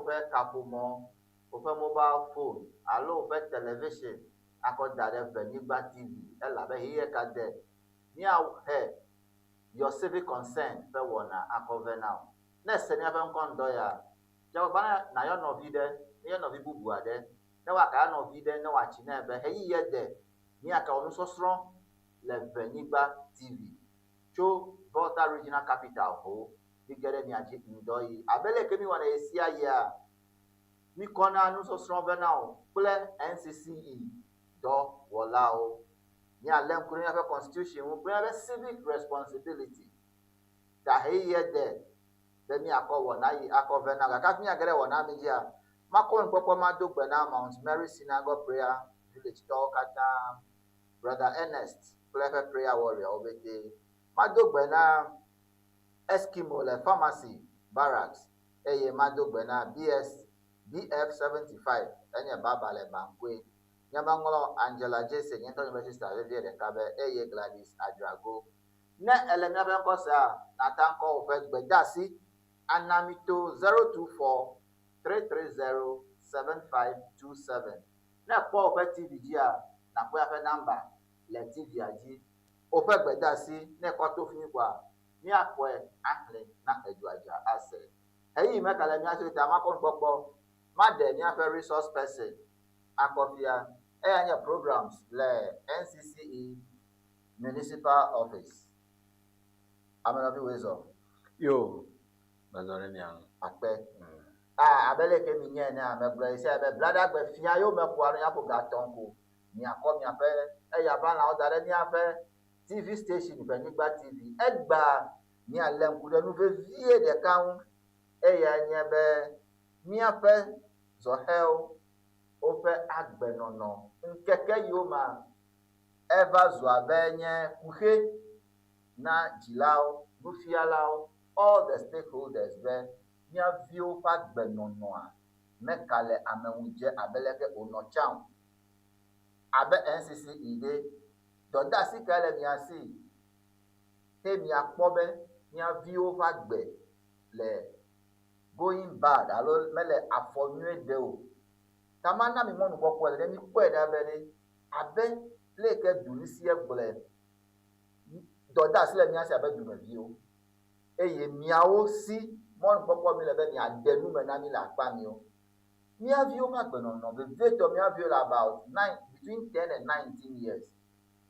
woƒe kaƒomɔ, woƒe mobile phone alo woƒe television akɔ da ɖe Ʋenyigba TV elabe ɣeyiɣi ka de míahe Your Civic Concern ƒe wɔna akɔ vɛ na wò. Ne èse míaƒe ŋkɔ ŋdɔ ya, dze agbagba nàyɔ nɔvi ɖe, míeyɔ nɔvi bubu aɖe, ne woagayɔ nɔvi ɖe ne wòatsi nɛ be ɣeyiɣie de míagawɔ nusɔsrɔ̃ le Ʋenyigba TV tso Volta Regional Capital ho. Mige ɖe mia dzi ŋdɔ yi. Abe leke míwɔnɛ ɣesiaɣia, míkɔna nusɔsrɔ̃ vɛ na wò kple NCCE dɔwɔlawo. Míalé ŋku ɖe míaƒe constitution ŋu kple míaƒe civic responsibility. Ta ɣeyiɣie de be míakɔ wɔna yi akɔ vɛ na wò. Gake hafi míage ɖe wɔna mi dzia, makɔ nukpɔkpɔ mado gbe na Mount Mary Synagogue Prayer Village tɔwo katã, Brother Ernest kple eƒe prayer warrior wo ƒete. Mado gbe na Eskimo le Pharmacy Barracks eye mado gbe na BS, BF 75, enye Baba le Bangui. Nyemeŋlɔ Angela Jason, nye ŋutɔ nye be sista vevie ɖeka be eye Gladys Adrago. Ne èle míaƒe ŋkɔ sea, nàta ŋkɔ woƒe gbedeasi ana mí to 024 330 7527. Ne èkpɔ woƒe TV dzia, nàkpɔ eƒe nɔmba le TV-a dzi. Woƒe gbedeasi ne èkɔ to fi mi koa, míakpɔe axlẽ na edua dza ase. Ɣeyiɣi meka le mía si o ta makɔ nukpɔkpɔ maɖe míaƒe resource person akɔ fia. Eya nye programs le NCCE Municipal Office. Amenɔvi woe zɔ. Yo, mezɔ ɖe mia ŋu. Akpe. Ah, abe leke mi nye enea, megblɔ ɣesiaɣi be Blaɖagbe fia yome ƒoa nu míaƒo ga tɔ̃ ko. Miakɔ miaƒe eya ƒe lãwo da ɖe míaƒe TV station Ʋenyigba TV. Egbea míalé ŋku ɖe nu vevie ɖeka ŋu, eyae nye be míaƒe zɔhɛwo woƒe agbenɔnɔ ŋkeke yiwo mea, eva zu abe nye kuxi na dzilawo, nufialawo, all the stakeholders be mía viwo ƒe agbenɔnɔa meka le ame ŋu dze abe leke wònɔ tsã o. Abe NCCE ɖe, dɔdeasi kae le mia si he miakpɔ be mía viwo ƒe agbe le going bad alo mele afɔ nyuie ɖe o? Ta mana mi mɔnukpɔkpɔe le ne mikpɔe ɖa be ɖe abe leke Dulisia gblɔe, dɔdeasi le mía si abe dumeviwo eye miawo si mɔnukpɔkpɔ mi le be miaɖe nu me na mi le akpa miwo. Mía viwo ƒe agbenɔnɔ, vevietɔ mía viwo le about nine, between 10 and 19 years.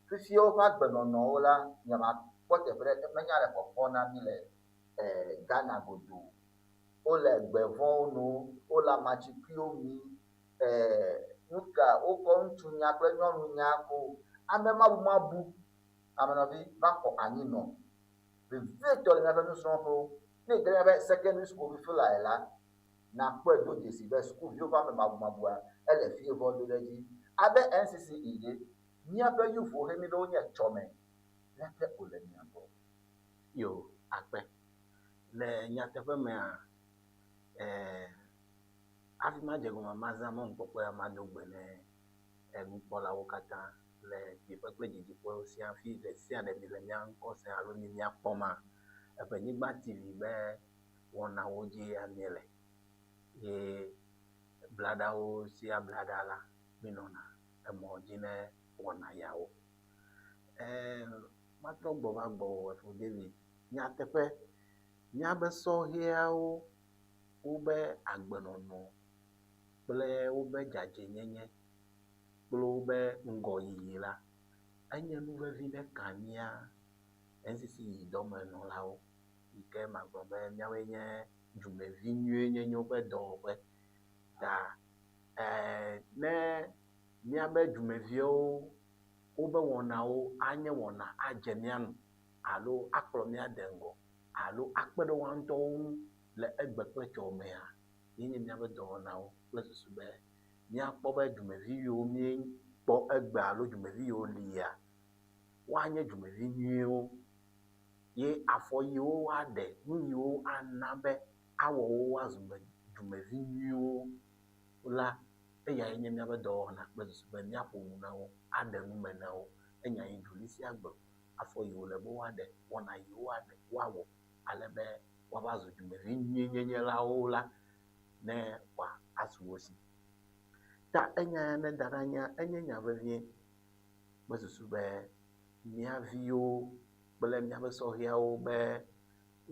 Fifia woƒe agbenɔnɔwo la, nyemakpɔ teƒe ɖe, menya le kpɔkpɔ na mí le eh, Ghana godoo. Wole gbe vɔ̃wo no, wole amatsikuiwo mi, eh, nuka, wokɔ ŋutsunya kple nyɔnunya ko. Ame mabumabu, amenɔvi va xɔ anyi nɔ. Vevietɔ le míaƒe nusrɔ̃ƒewo. Ne ège ɖe míaƒe secondary school fifi lae la, nàkpɔe do dzesi be sukuviwo ƒe amemabumabua ele fie vɔ do ɖe edzi. Abe NCCE ɖe, míaƒe youthwo he mí be wonye etsɔme, leke wòle mia gbɔ? Yo, akpe. Le nyateƒe mea, eh, hafi madze gɔme mazã mɔnukpɔkpɔ ya mado gbe ne enukpɔlawo katã le kpuiƒe kple didiƒewo siaa fi ɖe sia ɖe mi le mía ŋkɔ sem alo mi mía kpɔma, Eʋenyigba TV be wɔnawo dzi ya míele. Ye blaɖawo sia blaɖa la, míenɔna emɔ dzi ne wɔna yawo. Ɛɛ, matrɔ gbɔ va gbɔwò efo David. Nyateƒe, míabe sɔhɛawo wobe agbenɔnɔ kple wobe dzadzɛnyenye kple wobe ŋgɔyiyi la, enye nu vevi ɖe ka mía NCC dɔmenɔlawo yi ke magblɔ be míawoe nye dumevi nyuie nyenye ƒe dɔwɔƒe. Ta ɛɛ ne míabe dumeviwo wobe wɔnawo anye wɔna adze mía nu alo akplɔ mía de ŋgɔ alo akpe ɖe woa ŋutɔwo ŋu le egbe kple tsɔ mea, ye nye míaƒe dɔwɔnawo kple susu be míakpɔ be dumevi yiwo míekpɔ egbea alo dumevi yiwo lia, woanye dumevi nyuiwo ye afɔ yiwo woaɖe, nu yiwo ana be awɔ wo woazu dumevi nyuiwo la, eyae nye míaƒe dɔwɔna kple susu be míaƒo nu na wo, aɖe nu me na wo. Enya yi Duli sia gblɔ, afɔ yi wòle be woaɖe, wɔna yi woaɖe, woawɔ ale be woava zu dumevi nyuinyenyelawo la, ne wòa asu wo si. Ta enya ya ne da ɖe anyia, enye nya vevie. Mesusu be mía viwo kple míaƒe sɔhɛawo be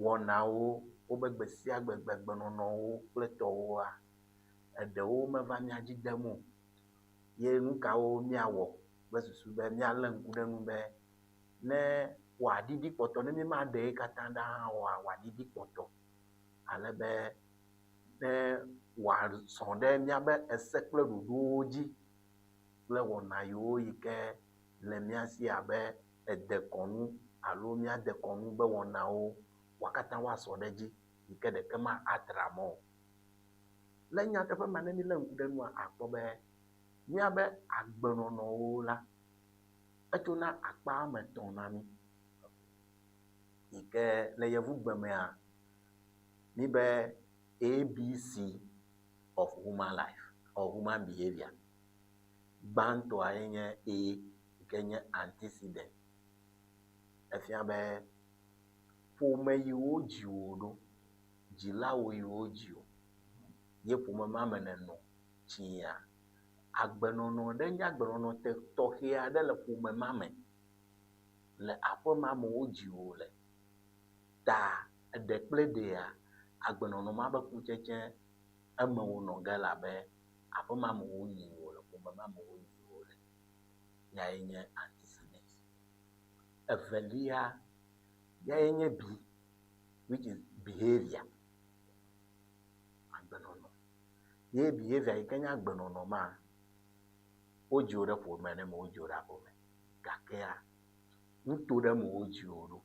wɔnawo, wobe gbe sia gbe gbenɔnɔwo kple tɔwoa, eɖewo meva mía dzi dem o. Ye nu kawo míawɔ? Mesusu be míalé ŋku ɖe ŋu be ne wòaɖiɖi kpɔtɔ, ne mímaɖe ye katã ɖa hã oa, wòaɖiɖi kpɔtɔ ale be ne wòazɔ ɖe míaƒe ese kple ɖoɖowo dzi kple wɔna yiwo yi ke le mía si abe edekɔnu alo mía dekɔnu be wɔnawo, wo katã woasɔ ɖe edzi yi ke ɖeke ma atra mɔ o. Le nyateƒe me ne mílé ŋku ɖe nua, akpɔ be míaƒe agbenɔnɔwo la, etsona akpa woame etɔ̃ na mí yi ke le yevugbe mea, mí be ABC of human life or human behavior. Gbãtɔa ye nye A yi ke nye antecedent. Efia be ƒome yiwo dzi wò ɖo, dzilawo yiwo dzi wò ye ƒome ma me nenɔ tsia, agbenɔnɔ ɖe nye agbenɔnɔ tɔxɛ aɖe le ƒome ma me, le aƒe ma me wodzi wò le. Ta eɖe kple ɖea, agbenɔnɔ ma be kutsetse eme wònɔ ge elabe aƒe ma me wonyi wò le, ƒome ma me wonyi wò le. Yae nye antecedent. Evelia, yae nye B, which is behavior. Agbenɔnɔ. Ye behavior yi ke nye agbenɔnɔ ma, wodzi wò ɖe ƒome ɖe me, wodzi wò ɖe aƒeme. Gakea, nuto ɖe me wodzi wò ɖo.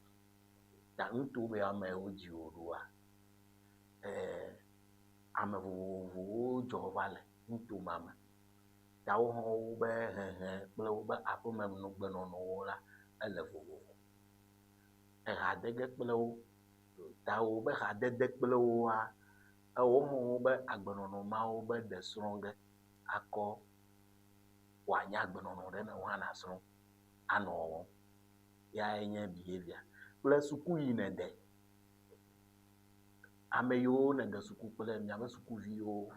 Ta nuto ya me wodzi wò ɖoa, ame vovovowo dzɔ va le nuto ma me. Ta wo hã wobe hehe kple wobe aƒemegbenɔnɔwo la, ele vovovo. Ehadede kple wo, ta wobe hadede kple woa, ewo hã wobe agbenɔnɔ mawo be ɖe srɔ̃ ge akɔ wòanye agbenɔnɔ ɖe ne wo hã nasrɔ̃ anɔ wɔwɔm. Yae nye behavior. Kple suku yi nède. Ame yiwo nède suku kple miaƒe sukuviwo,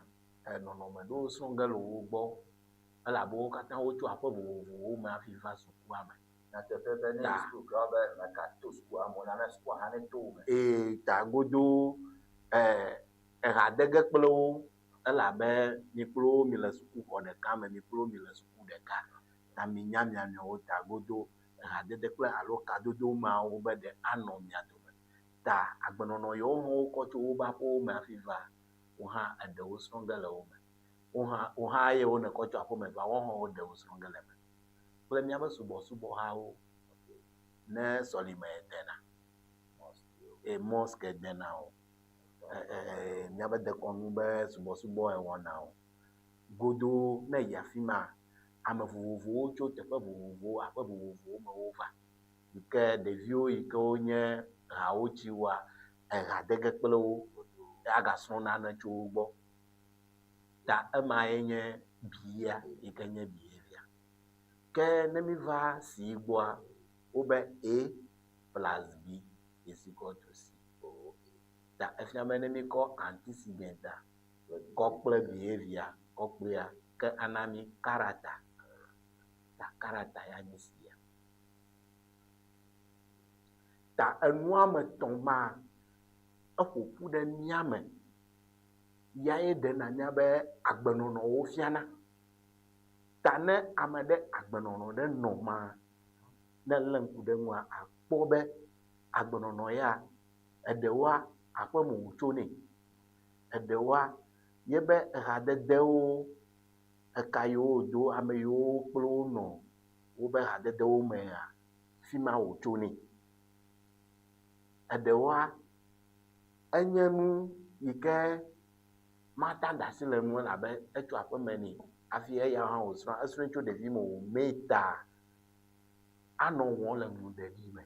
nɔnɔme ɖewo srɔ̃ ge le wo gbɔ elabe wo katã wotso aƒe vovovowo me hafi va sukua me. Nyateƒe be ne yi suku ke be meka to sukua me na ne sukua hã ne to wo me. Ee, ta godo ehadede kple wo elabe mi kple wo mi le sukuxɔ ɖeka me, mi kple wo mi le suku ɖeka. Ta mi nya mia nɔewo ta godo ehadede kple alo kadodo mawo be ɖe anɔ mia dome. Ta agbenɔnɔ yiwo hã wokɔ tso woƒe aƒewo me hafi va, wo hã eɖewo srɔ̃ ge le wo me. Wo hã wo hã ye wo nekɔ tso aƒeme va, wo hã woɖewo srɔ̃ ge le eme. Kple míaƒe subɔsubɔhawo, ne sɔlime dena, eye mosque dena o, míaƒe dekɔnu be subɔsubɔ ewɔna o. Godoo ne yi afi ma, ame vovovowo tso teƒe vovovowo, aƒe vovovowo me wova. Yi ke ɖeviwo yi ke wonye hawo tsiwoa, ehadede kple wo, agasrɔ̃ nane tso wo gbɔ. Ta emae nye bia yi ke nye behavior. Ke ne mi va C gbɔa, wobe A plus B is equal to C. Ta efia be ne mi kɔ antecedent kɔ kple behavior kɔ kpea, ke ana mi character. Ta character ya nye C ya. Ta enua me tɔ̃ ma, eƒo ƒu ɖe mía me. Yae ɖena míabe agbenɔnɔwo fiana. Ta ne ame ɖe agbenɔnɔ ɖe nɔ ma, ne lé ŋku ɖe ŋua, akpɔ be agbenɔnɔ ya, eɖewoa aƒeme wòtso nɛ. Eɖewoa yebe hadedewo, eka yiwo wòdo, ame yiwo kple wo nɔ wobe hadedewo mea, fi ma wòtso nɛ. Eɖewoa, enye nu yi ke mate ŋu aɖe asi le ŋu elabe etso aƒeme nɛ hafi eya hã wòsrɔ̃. Esrɔ̃e tso ɖevime wòmee ta anɔ wɔm le nuɖeɖi me.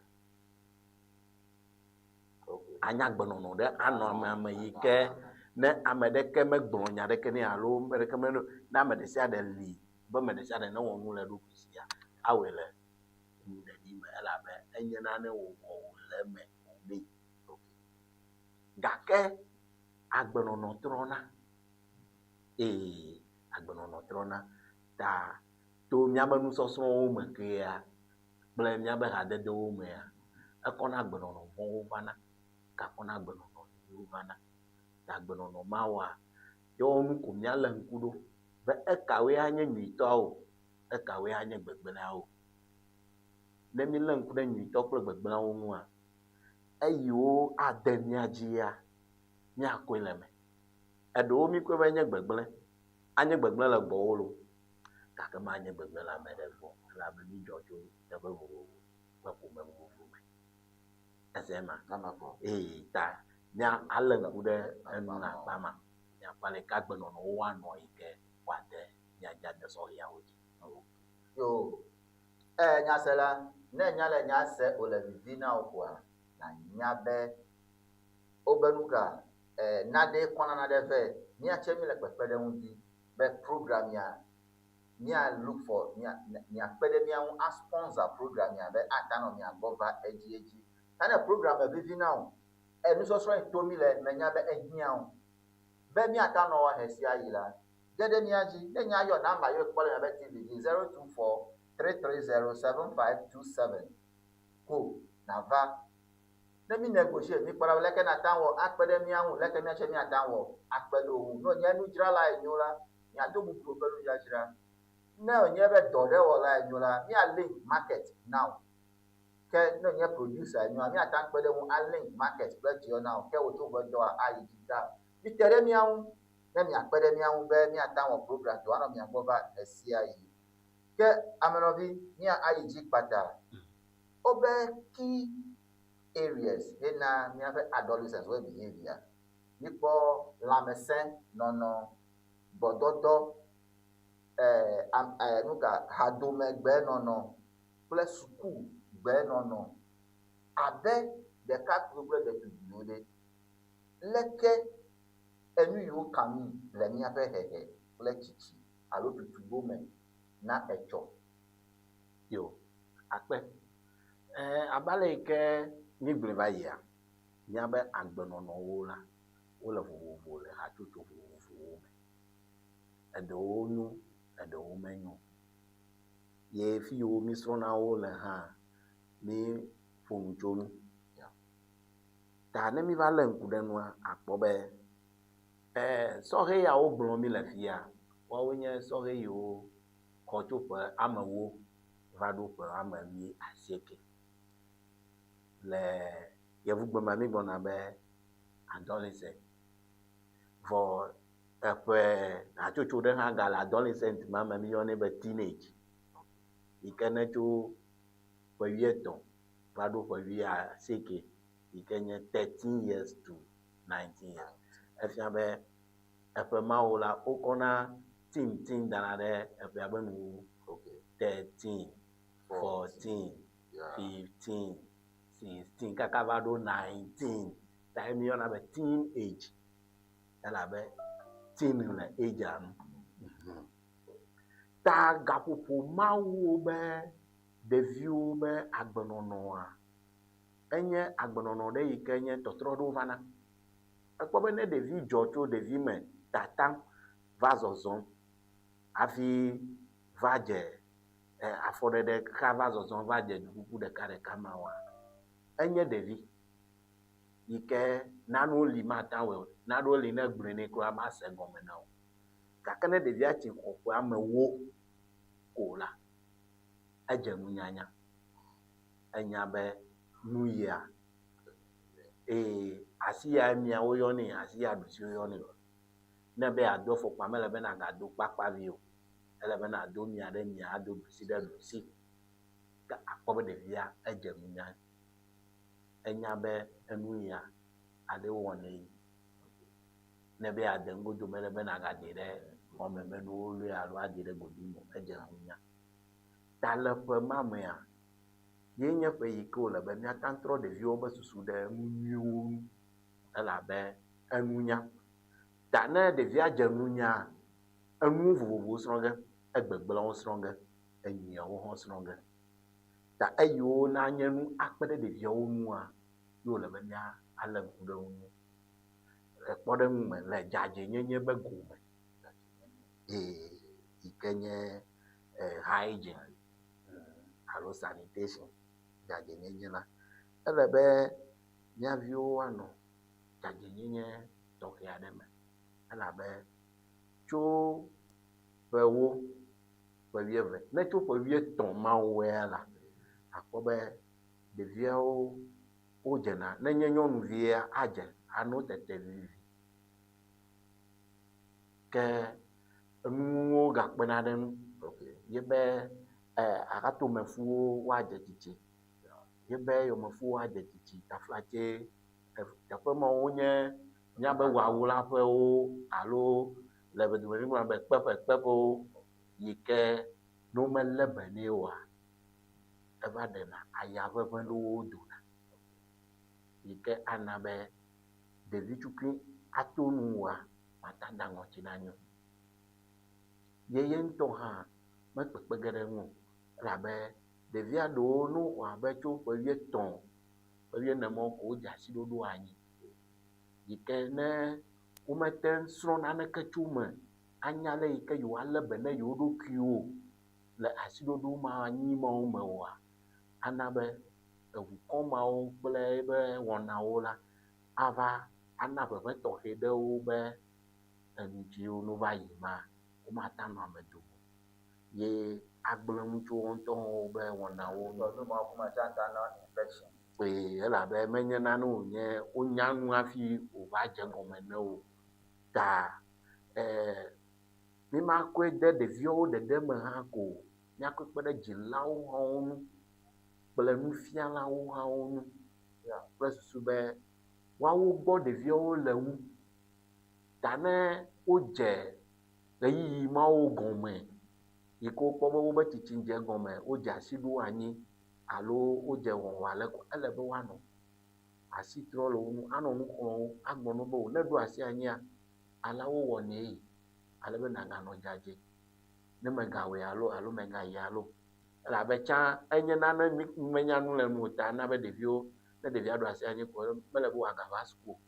Anye agbenɔnɔ ɖe anɔ amea me yi ke ne ame ɖeke megblɔ nya ɖeke nɛ alo ame ɖeke me ne ame ɖe sia ɖe li be ame ɖe sia ɖe newɔ nu le eɖokui sia, awɔe le nuɖeɖi me elabe enye nane wòwɔ wòle eme wòmee. Gake agbenɔnɔ trɔna. Eye agbenɔnɔ trɔna. Ta to míabe nusɔsrɔ̃wo me kea kple míabe hadedewo mea, ekɔna agbenɔnɔ vɔ̃wo vana, gakɔna agbenɔnɔ nyuiwo vana. Ta agbenɔnɔ mawoa, yewo ŋu ko míalé ŋku ɖo be ekawoe anye nyuitɔawo, ekawoe anye gbegblẽawo. Ne mílé ŋku ɖe nyuitɔ kple gbegblẽawo ŋua, eyiwo ade mía dzia, míakɔe le eme. Eɖewo míkpɔe be enye gbegblẽ, anye gbegblẽ le gbɔwò loo, gake manye gbegblẽ le ame ɖe gbɔ o elabe mídzɔ tso teƒe vovovo kple ƒome vovovo me. Ese ema? Eme kɔ. Ee, ta mía alé ŋku ɖe enu le akpa ma. Míakpɔ ale yi ke agbenɔnɔwo woanɔ yi ke woade mía dzi ade sɔhɛawo dzi. Yo, e nyasela, ne nya le nya se wòle vivi na wò koa, nànya be wobe nu ka e naɖe kɔna naɖe vɛ. Míatse míle kpekpeɖeŋu di be program ya mía look for mía miakpe ɖe mía ŋu a sponsor program ya be ata nɔ mia gbɔ va edziedzi. Ta ne program me vivi na wò, e nusɔsrɔ̃ yi to mí le menya be ehiã wò be míata nɔ wɔ ɣesiaɣi la, ge ɖe mía dzi. Ne nya yɔ namba yiwo kpɔ le miabe TV dzi 024 330 7527 ko nàva. Ne mí negotiate, míkpɔ ɖa be leke nàte ŋu awɔ akpe ɖe mía ŋu, leke míatse míate ŋu awɔ akpe ɖe wò ŋu. Ne wònye nudzralae nyo la, míado bubu woƒe nudzadzra. Ne wònye be dɔ ɖe wɔlae nyo la, mía link market na wò. Ke ne wònye producer nyoa, míate ŋu akpe ɖe ŋu alink market kple dziɔ na wò ke wò tso woƒe dɔa ayi dzi ta. Mite ɖe mía ŋu ne miakpe ɖe mía ŋu be míate ŋu awɔ program dɔa nɔ mia gbɔ va ɣesiaɣi. Ke amenɔvi, mía ayi dzi kpata. Wobe key areas hena míaƒe adolescents ƒe behavior. Míkpɔ lãmesẽ nɔnɔ, gbɔdɔdɔ, eh, am, eh, nuka, hadomegbenɔnɔ kple sukugbenɔnɔ abe ɖekakpuiwo kple ɖetugbiwo ɖe. Leke enu yiwo ka mí le míaƒe hehe kple tsitsi alo tutugo me na etsɔ? Yo, akpe. Eh, abe ale yi ke mígblɔe va yia, míabe agbenɔnɔwo la, wole vovovo le hatsotso vovovowo me. Eɖewo nyo, eɖewo menyo. Ye fi yiwo mísrɔ̃na wo le hã, míƒo nu tso nu. Ta ne míva lé ŋku ɖe nua, akpɔ be eh, sɔhɛ yawo gblɔm míle fia, woawoe nye sɔhɛ yiwo xɔ tso ƒe ame ewo va ɖo ƒe ame wuiasieke. Le yevugbe mea, mígblɔna be adolescent. Vɔ eƒe hatsotso ɖe hã gale adolescent ma me, míyɔnɛ be teenage yi ke ne tso ƒe wuietɔ̃ va ɖo ƒe wuiasieke yi ke nye 13 years to 19 years. Efia be eƒe mawo la, wokɔna teen teen dana ɖe eƒea be nuwuwu. 13, 14, 15, 16 kaka va ɖo 19. Ta ye míyɔna be teen age elabe teen le agea nu. Ta gaƒoƒo mawo be ɖeviwo be agbenɔnɔa enye agbenɔnɔ ɖe yi ke nye tɔtrɔ ɖewo vana. Ekpɔ be ne ɖevi dzɔ tso ɖevi me tatam va zɔzɔm hafi va dze afɔɖeɖe kaka va zɔzɔm va dze dukuku ɖekaɖeka mawoa, enye ɖevi yi ke nanewo li mate ŋu awɔe o, nanewo li ne egblɔe nɛ kura mase gɔme na o. Gake ne ɖevia tsi xɔ ƒe ame ewo ko la, edze nunyanya. Enya be nu yia eye asi ya mia woyɔnɛ, asi ya ɖusi woyɔnɛ. Ne be yeado afɔkpa mele be nàgado kpakpavi o. Ele be nàdo mia ɖe mia, ado ɖusi ɖe ɖusi. Ke akpɔ be ɖevia edze nunya. Enya be enu yia aɖe wɔnɛ yi. Ne be yeade ŋgodo mele be nàgadee ɖe xɔme be ne wolɔe alo adee ɖe godu me o. Edze nunya. Ta le ƒe ma mea, ye nye ƒe yi ke wòle be míate ŋu atrɔ ɖeviwo ƒe susu ɖe nu nyuiwo ŋu elabe enunya. Ta ne ɖevia dze nunya, enuwo vovovowo srɔ̃ ge, egbegblẽwo srɔ̃ ge, enyuiawo hã srɔ̃ ge. Ta eyiwo nanye nu akpe ɖe ɖeviawo ŋua, ye wòle be míalé ŋku ɖe wo ŋu. Le kpɔɖeŋu me, le dzadzɛnyenye be gome. Ee, yi ke nye hygiene alo sanitation, dzadzɛnyenye la, ele be mía viwo woanɔ dzadzɛnyenye tɔxɛ aɖe me elabe tso ƒe ewo, ƒe wuieve, ne tso ƒe wuietɔ̃ mawoa la, akpɔ be ɖeviawo wodzena. Nenye nyɔnuvia, adze ano tete vivivi. Ke enuwo gakpena ɖe eŋu ye be axatomefuwo woadze tsitsi, ye be yɔmefuwo adze tsitsi taflatse teƒe mawo nye míabe wɔawlaƒewo alo le ʋedume mígblɔna be kpeƒekpeƒewo yi ke ne womelé be nɛ oa, eva ɖena aya ʋeʋẽ ɖewo dona yi ke ana be ɖevi tukui ato nuwòa mate da ŋɔti na nyo. Ye ye ŋutɔ hã mekpekpe ge ɖe eŋu o elabe ɖevia ɖewo ne woxɔ abe tso ƒe wuietɔ̃, ƒe wuiene mɔwo ko wodze asi ɖoɖo anyi yi ke ne womete ŋu srɔ̃ naneke tso eme anya ale yi ke yewoalé be ne yewo ɖokuiwo le asiɖoɖo ma anyi mawo me oa, ana be eŋukɔ mawo kple eƒe wɔnawo la ava ana ʋeʋẽ tɔxɛ ɖewo be enu dziwo ne wova yi ma, womate anɔ ame dome o. Ye agblẽ nu tso woawo ŋutɔ woƒe wɔnawo ŋu. Nu mawo kuma tsã ta na infection. Ee, elabe menye nane wònye wonya nu hafi wòva dze gɔme ne o. Ta mi makɔe de ɖeviawo ɖeɖe me hã ko o. Míakɔe kpe ɖe dzilawo hã wo ŋu kple nufialawo hã wo ŋu kple susu be woawo gbɔ ɖeviawo le wu. Ta ne wodze ɣeyiɣi mawo gɔme yi ke wokpɔ be wobe tsitsi dze gɔme, wodze asi ɖo anyi alo wodze wɔwɔ ale ko, ele be woanɔ asi trɔ le wo ŋu, anɔ nu xlɔ̃m wo, agblɔ na wo be ne ɖo asi anyia, alea wowɔnɛ yi ale be nàganɔ dzadzɛ. Ne megawɔe alo alo megayi alo. Elabe tsã enye nane mi menya nu le nu o ta na be ɖeviwo, ne ɖevia ɖo asi anyi ko mele be wòagava suku o.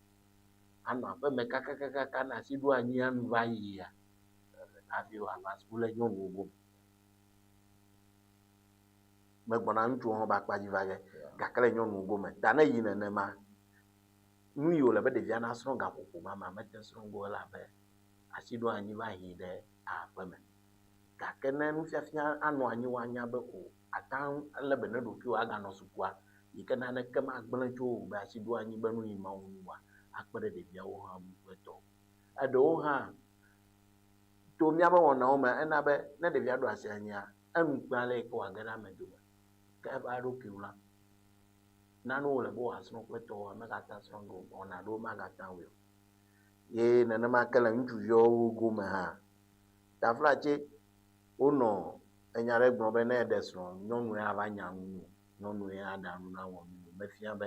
Anɔ aƒeme kakakaka ne asi ɖo anyia nu va yia hafi wòava suku le nyɔnuwo gome. Megbɔna ŋutsuwo hã be akpa dzi va ge gake le nyɔnuwo gome. Ta ne yi nenema, nu yi wòle be ɖevia nasrɔ̃ gaƒoƒo ma mea, mete srɔ̃ ge o elabe asi ɖo anyi va hĩ ɖe aƒeme. Gake ne nufiafia anɔ anyi woanya be o, ate ŋu alé be ne ɖokuiwò aganɔ sukua yi ke naneke magblẽ tso wò be asi ɖo anyi be nu yi mawo ŋu oa, akpe ɖe ɖeviawo hã ŋu kple tɔwo. Eɖewo hã to míaƒe wɔnawo me ena be ne ɖevia ɖo asi anyia, enu kpe ale yi ke wòage ɖe ame dome. Ke eva eɖokui wla. Nanewo wòle be wòasrɔ̃ kple tɔwoa, megate srɔ̃ ge o. Wɔna ɖewo magate awɔe o. Ye nenema ke le ŋutsuviawo gome hã, taflatse wonɔ enya ɖe gblɔm be ne eɖe srɔ̃, nyɔnue ava nya nu o, nyɔnue aɖa nu na wɔ nu o. Mefia be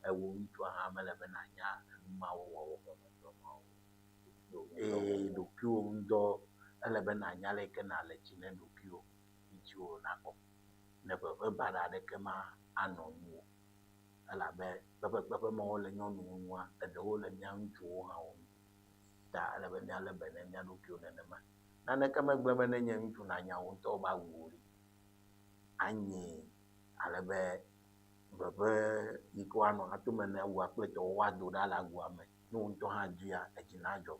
ewò ŋutsua hã mele be nànya enu mawo wɔwɔ. Ee, ɖokuiwò ŋudɔ ele be nànya ale yi ke nàle tsi ne ɖokuiwò ŋutiwò nakɔ. Ne ʋeʋẽ baɖa aɖeke ma anɔ ŋuwò. Elabe kpeƒekpeƒe mawo le nyɔnuwo ŋua, eɖewo le mía ŋutsuwo hã wo ŋu. Ta ele be míalé be ne mía ɖokuiwo nenema. Naneke megblẽ be ne nye ŋutsu nànya wò ŋutɔ be awuwo ɖi. Anyee ale be ʋeʋẽ yi ke woanɔ atome ne awua kple tɔwo woado ɖa le agua me. Ne wò ŋutɔ hã doea, edzi nadzɔ.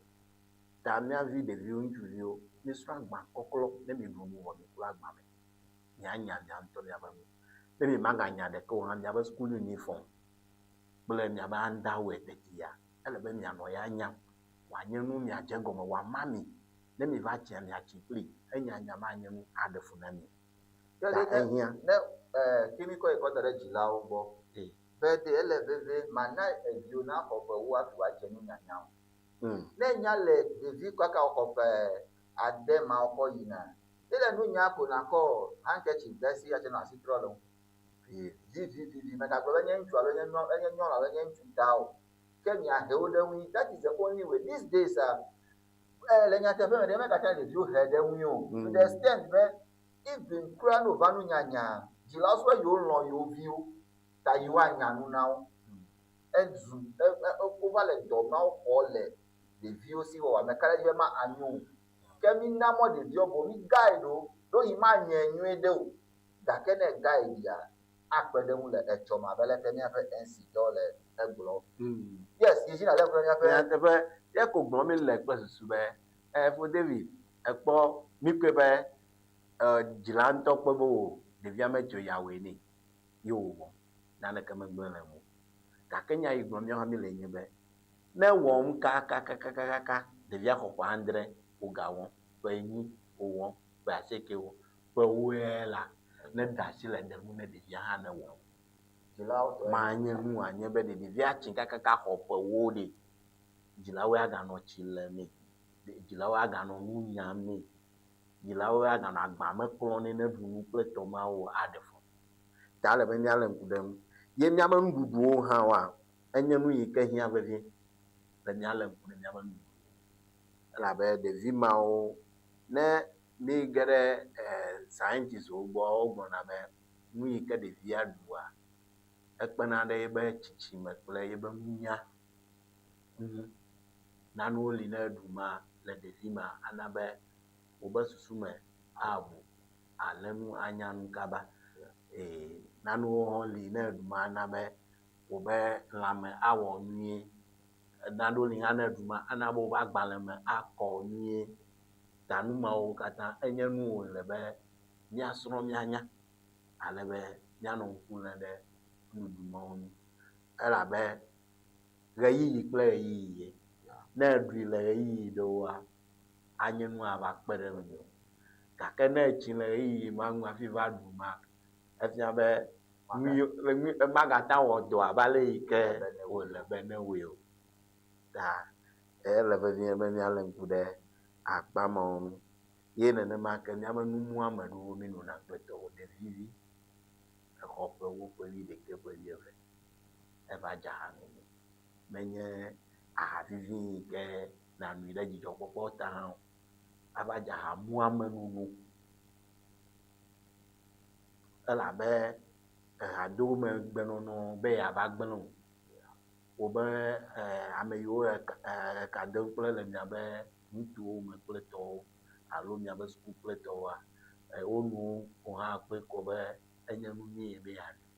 Ta mía vi ɖeviwo, ŋutsuviwo, mísrɔ̃ agba kɔklɔ ne miɖu nu vɔ miklɔ agba me. Mianya mia ŋutɔ miaƒe nu. Ne mi maganya ɖeke o hã, miaƒe school uniform kple miaƒe underwear tetia, ele be mianɔ ya nyam. Wòanye nu miadze gɔme, wòama mi. Ne mi va tsia, miatsi kpli. Enyanya manye nu aɖe fu na mi. Ke Ta ne ehiã. ne ke mi kɔ yi kɔ da ɖe dzilawo gbɔ be de ele veve mana eviwo naxɔ ƒe wo hafi wòadze nunyanya o. Ne nya le ɖevi kaka wòxɔ ƒe ade ma wokɔ yina, ele nunya ko nakɔ handkerchief ɖe si atse nɔ asi trɔ le ŋu. Vivivivi megagblɔ be nye ŋutsu alo nye nyɔ enye nyɔnu alo nye ŋutsu ta o. Ke miahe wo ɖe ŋui. That is the only way. These days, le nyateƒe me ɖe megate ɖeviwo he ɖe ŋui o. To the extent be even kura ne wòva nunyanya, dzilawo sɔ be yewo lɔ̃ yewo viwo ta yewoanya nu na wo. Ezu wova le dɔ mawo xɔ le ɖeviwo si wɔwɔ. Meka ɖe edzi be ma anyo o. Ke mina mɔ ɖeviawo boŋ migae ɖo, ɖewohĩ manyɔe nyuie ɖe o, gake ne egae ɖia, akpe ɖe eŋu le etsɔme abe aleke míaƒe NC tɔ le egblɔm. Yes, yi dzi nàlé ŋku ɖe míaƒe. Nyateƒe, ye ko gblɔm míle kple susu be, e, fo David, èkpɔ, míkpɔe be, e, dzila ŋutɔ kpɔe be o, ɖevia metso ya wɔe nɛ ye wòwɔ. Naneke megblẽ le eŋu o. Gake nya yi gblɔm míawo hã míle nye be, ne ewɔm kakakakakaka, ɖevia xɔ ƒe adre wògawɔm, ƒe enyi wòwɔm, ƒe asieke wòwɔm, ƒe ewoe la, ne ɖe asi le ɖe ŋu ne ɖevia hã ne wɔ. Dzilawo tɔe. Manye nu wòanye be ɖe ɖevia tsi kakaka xɔ ƒe ewo ɖe, dzilawoe aganɔ tsi lem nɛ, dzilawoe aganɔ nu nyam nɛ, dzilawoe aganɔ agba me klɔm nɛ ne eɖu nu kple tɔ mawo aɖe fu. Ta ele be míalé ŋku ɖe eŋu. Ye míaƒe nuɖuɖuwo hã woa, enye nu yi ke hiã vevie be míalé ŋku ɖe míaƒe nuɖuɖuwo ŋu. Elabe ɖevi mawo, ne míege ɖe scientistwo gbɔ, wogblɔna be nu yi ke ɖevia ɖua, ekpena ɖe yebe tsitsime kple yebe nunya ŋu. Nanewo li ne eɖu ma le ɖevimea, ana be wobe susu me aʋu, alé nu, anya nu kaba. Ee, nanewo hã li ne eɖu ma, ana be wobe lãme awɔ nyuie. Nanewo li hã ne eɖu ma, ana be wobe agbalẽ me akɔ nyuie. Ta nu mawo katã enye nu wòle be míasrɔ̃ míanya ale be míanɔ ŋku lém ɖe nuɖuɖu mawo ŋu. Elabe ɣeyiɣi kple ɣeyiɣi ye. Ne èɖui le ɣeyiɣi ɖewoa, anye nu ava kpe ɖe ŋuwò. Gake ne ètsi le ɣeyiɣi ma ŋu hafi va ɖu ma, efia be nu yi magate awɔ dɔ abe ale yi ke wòle be newɔe o. Ta ele vevie be míalé ŋku ɖe akpa mawo ŋu. Ye nenema ke míaƒe nu muame ɖewo mínona kple tɔwo. Ɖevivi exɔ ƒe ewo, ƒe wuiɖekɛ, ƒe wuieve eva dze aha nono. Menye aha vivi yi ke nànui ɖe dzidzɔkpɔkpɔ ta hã o. Ava dze aha muame nono. Elabe ehadome gbenɔnɔ be yeava gblẽ o. Wobe ame yiwo eka dem kple le miabe nutowo me kple tɔwo alo miabe suku kple tɔwoa, wonu wò hã kpɔe kɔ be enye nu nyui be yeanui.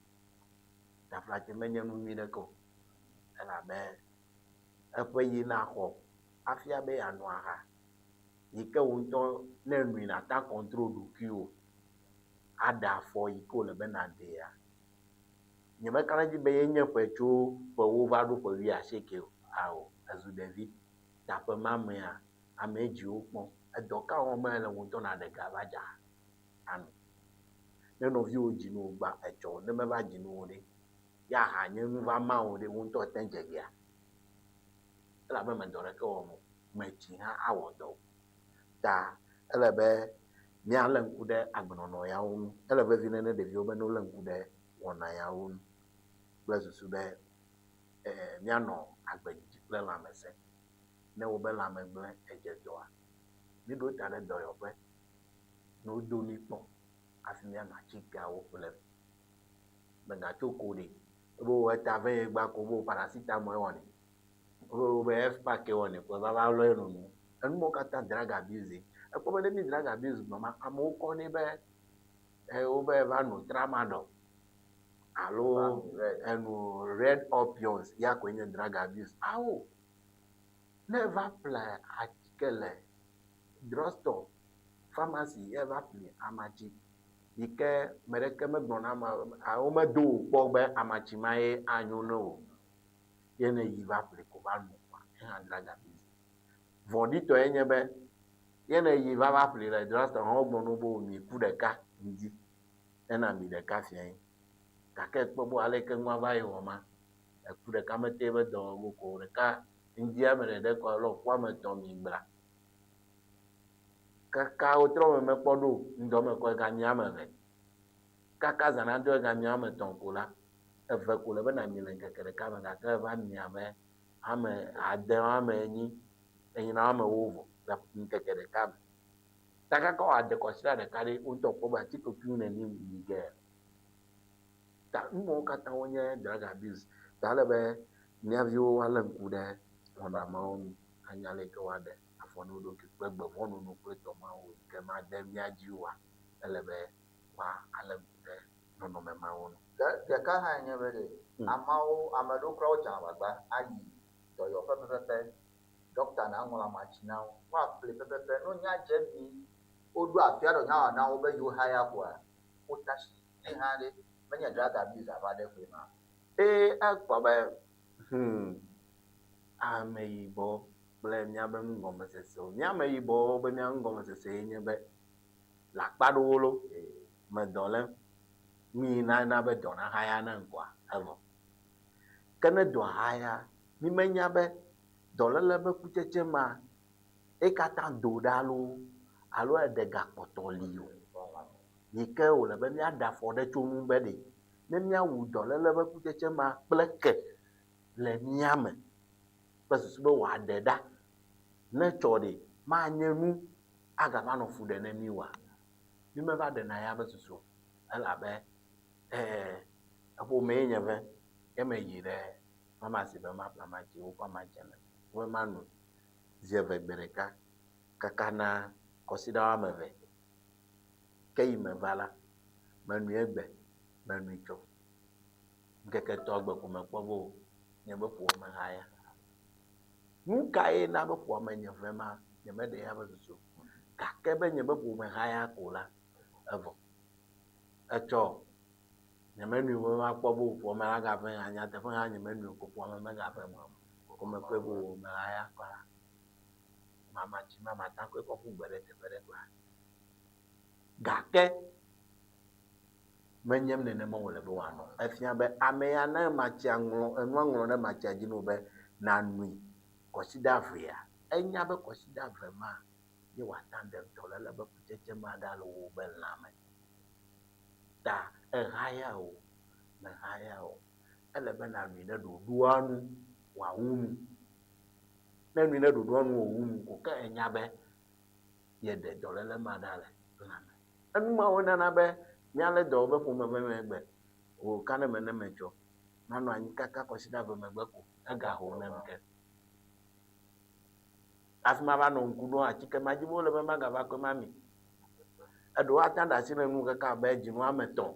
Taflatse menye nu nyui ɖeke o. Elabe eƒe yi naxɔ afia be yeano aha yi ke wò ŋutɔ ne enui nàte control ɖokuiwò aɖe afɔ yi ke wòle be nàɖea, nyemeka ɖe edzi be yenye ƒe tso ƒe ewo va ɖo ƒe wuiasieke o. Ao, ezu ɖevi. Ta ƒe ma mea, amee dziwo kpɔ. Edɔ ka wɔm mele wò ŋutɔ nàɖe ga va dze aha ano? Ne nɔviwò dzi nu wò gbã etsɔ, ne meva dzi nu wò ɖe, ye aha nye nu va ma wò ɖe, wò ŋutɔ ète dze gea? Elabe me dɔ ɖeke wɔm o. Metsi hã awɔ dɔ o. Ta ele be míalé ŋku ɖe agbenɔnɔ yawo ŋu. Ele vevi ne ɖeviwo be ne wolé ŋku ɖe wɔna yawo ŋu kple susu be míanɔ agbe didi kple lãmesẽ. Ne wobe lãme gblẽ edze dɔa, míɖo ta ɖe dɔyɔƒe ne wodo mí kpɔ hafi míanɔ atikeawo ƒlem. Mègatso ko ɖi be wò eta ve ye gba ko be wò paracetamol wɔnɛ, be wobe F-pack wɔnɛ ko eva va lɔe nono. Enu mawo katã drug abuse. Ekpɔ be ne mí drug abuse gblɔm ma, amewo kɔnɛ be wobe eva no tramadol alo enu red opiums ya koe nye drug abuse. Ao, ne eva ƒle atike le drugstore, pharmacy ye eva ƒle amatsi yi ke ame ɖeke megblɔ na ame womedo wò kpɔ be amatsi ma ye anyo ne wò ye ne yi va ƒle ko va no kpoa, ehã drug abuse. Vɔ̃ɖitɔe nye be ye ne yi va va ƒle le drugstore hã wogblɔ na wo be wòmi ku ɖeka ŋdi ena mi ɖeka fiae. Gake ekpɔ be aleke nua va yi wɔ ma, eku ɖeka mete be dɔ wɔ go ko ɖeka ŋdia me ɖeɖe ko alo ku ame etɔ̃ mi gbla. Kaka wotrɔ me mekpɔ ɖo ŋdɔ me kɔ egami ame eve. Kaka zã nado egami ame etɔ̃ ko la, eve ko le be nàmi le ŋkeke ɖeka me gake eva mi abe ame ade, ame enyi, enyina ame ewo vɔ le ŋkeke ɖeka me. Ta kaka wòade kɔsiɖa ɖeka ɖe, wo ŋutɔ kpɔ be atikekuiwo neni mi ge. Ta nu mawo katã wonye drug abuse. Ta ele be mía viwo woalé ŋku ɖe wɔna mawo ŋu anya ale yi ke woaɖe afɔ. afɔ na wo ɖokui kple gbevɔ̃nono kple tɔ mawo yi ke made mía dzi oa, ele be woalé ŋku ɖe nɔnɔme mawo ŋu. Ke ɖeka hãe nye be ɖe ameawo, ame ɖewo kura wodzena agbagba ayi dɔyɔƒe pɛpɛpɛ, ɖɔkta naŋlɔ amatsi na wo, woaƒle pɛpɛpɛ. Ne wonya dze emi, woɖo afi aɖe wònya wɔ na wo be yewo haya koa, wotasi. Ye hã ɖe, menye drug abuse ava ɖe koe ma. Ee, ekpɔ be, hmm, ameyibɔ kple míaƒe nugɔmesesewo. Mía ameyibɔwo be mía nugɔmesese ye nye be le akpa ɖewo lo, me dɔ lém, nu yi nana be dɔ nahaya ne ŋkɔa, evɔ. Ke ne dɔa haya, mi menya be dɔléle be kutsetse ma ye katã do ɖa loo alo eɖe gakpɔtɔ li o. Yi ke wòle be míaɖe afɔ ɖe tso ŋu be ɖe ne míawu dɔléle be kutsetse ma kple ke le mía me kple susu be wòaɖe ɖa ne tsɔ ɖe manye nu agava nɔ fu ɖe ne mí oa, mí meva ɖena ya be susu o. Elabe ɛɛ eƒomee nye ve ye meyi ɖe famasi be maƒle amatsi, wokɔ amatsia nam be mano zi eve gbe ɖeka kaka na kɔsiɖa woame eve. Ke yi meva la, menui egbe, menui tsɔ. Ŋkeke etɔ̃ gbe ko mekpɔ be o, nye be ƒoa me haya. Nu kae na be ƒoa me nye ve ma? Nyemeɖe ya be susu o. Gake be nye be ƒome haya ko la, evɔ. Etsɔ nyemenui be makpɔ be ƒoa me nagave hã, nyateƒe hã nyemenui o ko ƒoa me megave o. Ko mekpɔe be o mehaya kura. Mamatsi mamata koe kɔ ƒu gbe ɖe teƒe ɖe kura. Gake menye nenema wòle be wòanɔ o. Efia be ame ya ne matsia ŋlɔ enua ŋlɔ ɖe matsia dzi na wò be nànui kɔsiɖa evea, enya be kɔsiɖa eve ma ye wòate ŋu aɖe dɔléle be kutsetse ma ɖa le wò be lãme. Ta ehaya o, mehaya o, ele be nànui ɖe ɖoɖoa nu wòawu nu. Ne enui ɖe ɖoɖoa nu wòwu nu ko ke enya be yeɖe dɔléle ma ɖa le lãme. Enu mawo nana be míalé dɔ be ƒomeveve gbe o ka ne me ne metsɔ manɔ anyi kaka kɔsiɖa eve megbe ko egaho nem ke. Hafi mava nɔ ŋku ɖom atike ma dzi be wole be magava kɔe mami. Eɖewo ate ŋu aɖe asi le enu kaka abe dzinu ame etɔ̃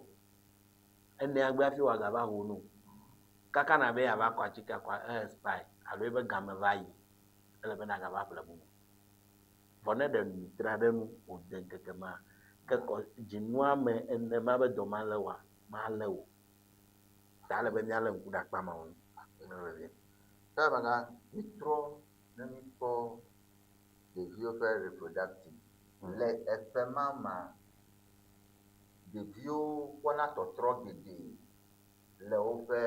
enea gbe hafi wòagava ho no. Kaka nabe yeava kɔ atikea kɔa, e expire alo ebe game va yi. Ele be nagava ƒle bubu. Vɔ ne ɖe nu tra ɖe nu wòde ŋkeke ma ke kɔ dzinua me ene ma be dɔ malé oa, malé o. Ta ele be míalé ŋku ɖe akpa mawo ŋu. Ele vevie. Ke mega mítrɔ ne míkpɔ ɖeviwo ƒe reproductive le eƒe ma mea, ɖeviwo kpɔna tɔtrɔ geɖe le woƒe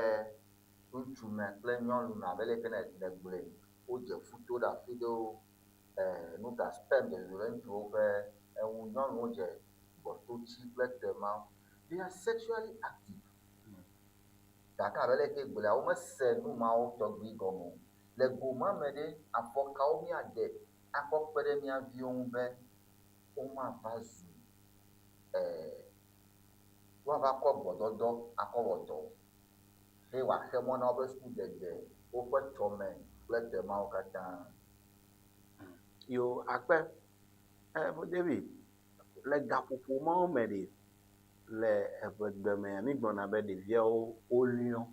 ŋutsume kple nyɔnume abe leke nègblɔe, wodze futo ɖe afi ɖewo. Nuka sperm dze zozo ɖe ŋutsuwo ƒe eŋu, nyɔnuwo dze gbɔtotsi kple temawo. They are sexually active. Gake abe leke gblɔa, womese nu mawo tɔgbi gɔme o. Le go ma me ɖe, afɔ kawo míaɖe akɔ kpe ɖe mía viwo ŋu be womava zu woava kɔ gbɔdɔdɔ akɔ wɔ dɔ o eye wòaxe mɔ na woƒe sukudede, woƒe tsɔme kple temawo katã? Yo akpe. Eh, David, le gaƒoƒo mawo me ɖe, le eʋegbe mea, mi gblɔna be ɖeviawo woliɔ.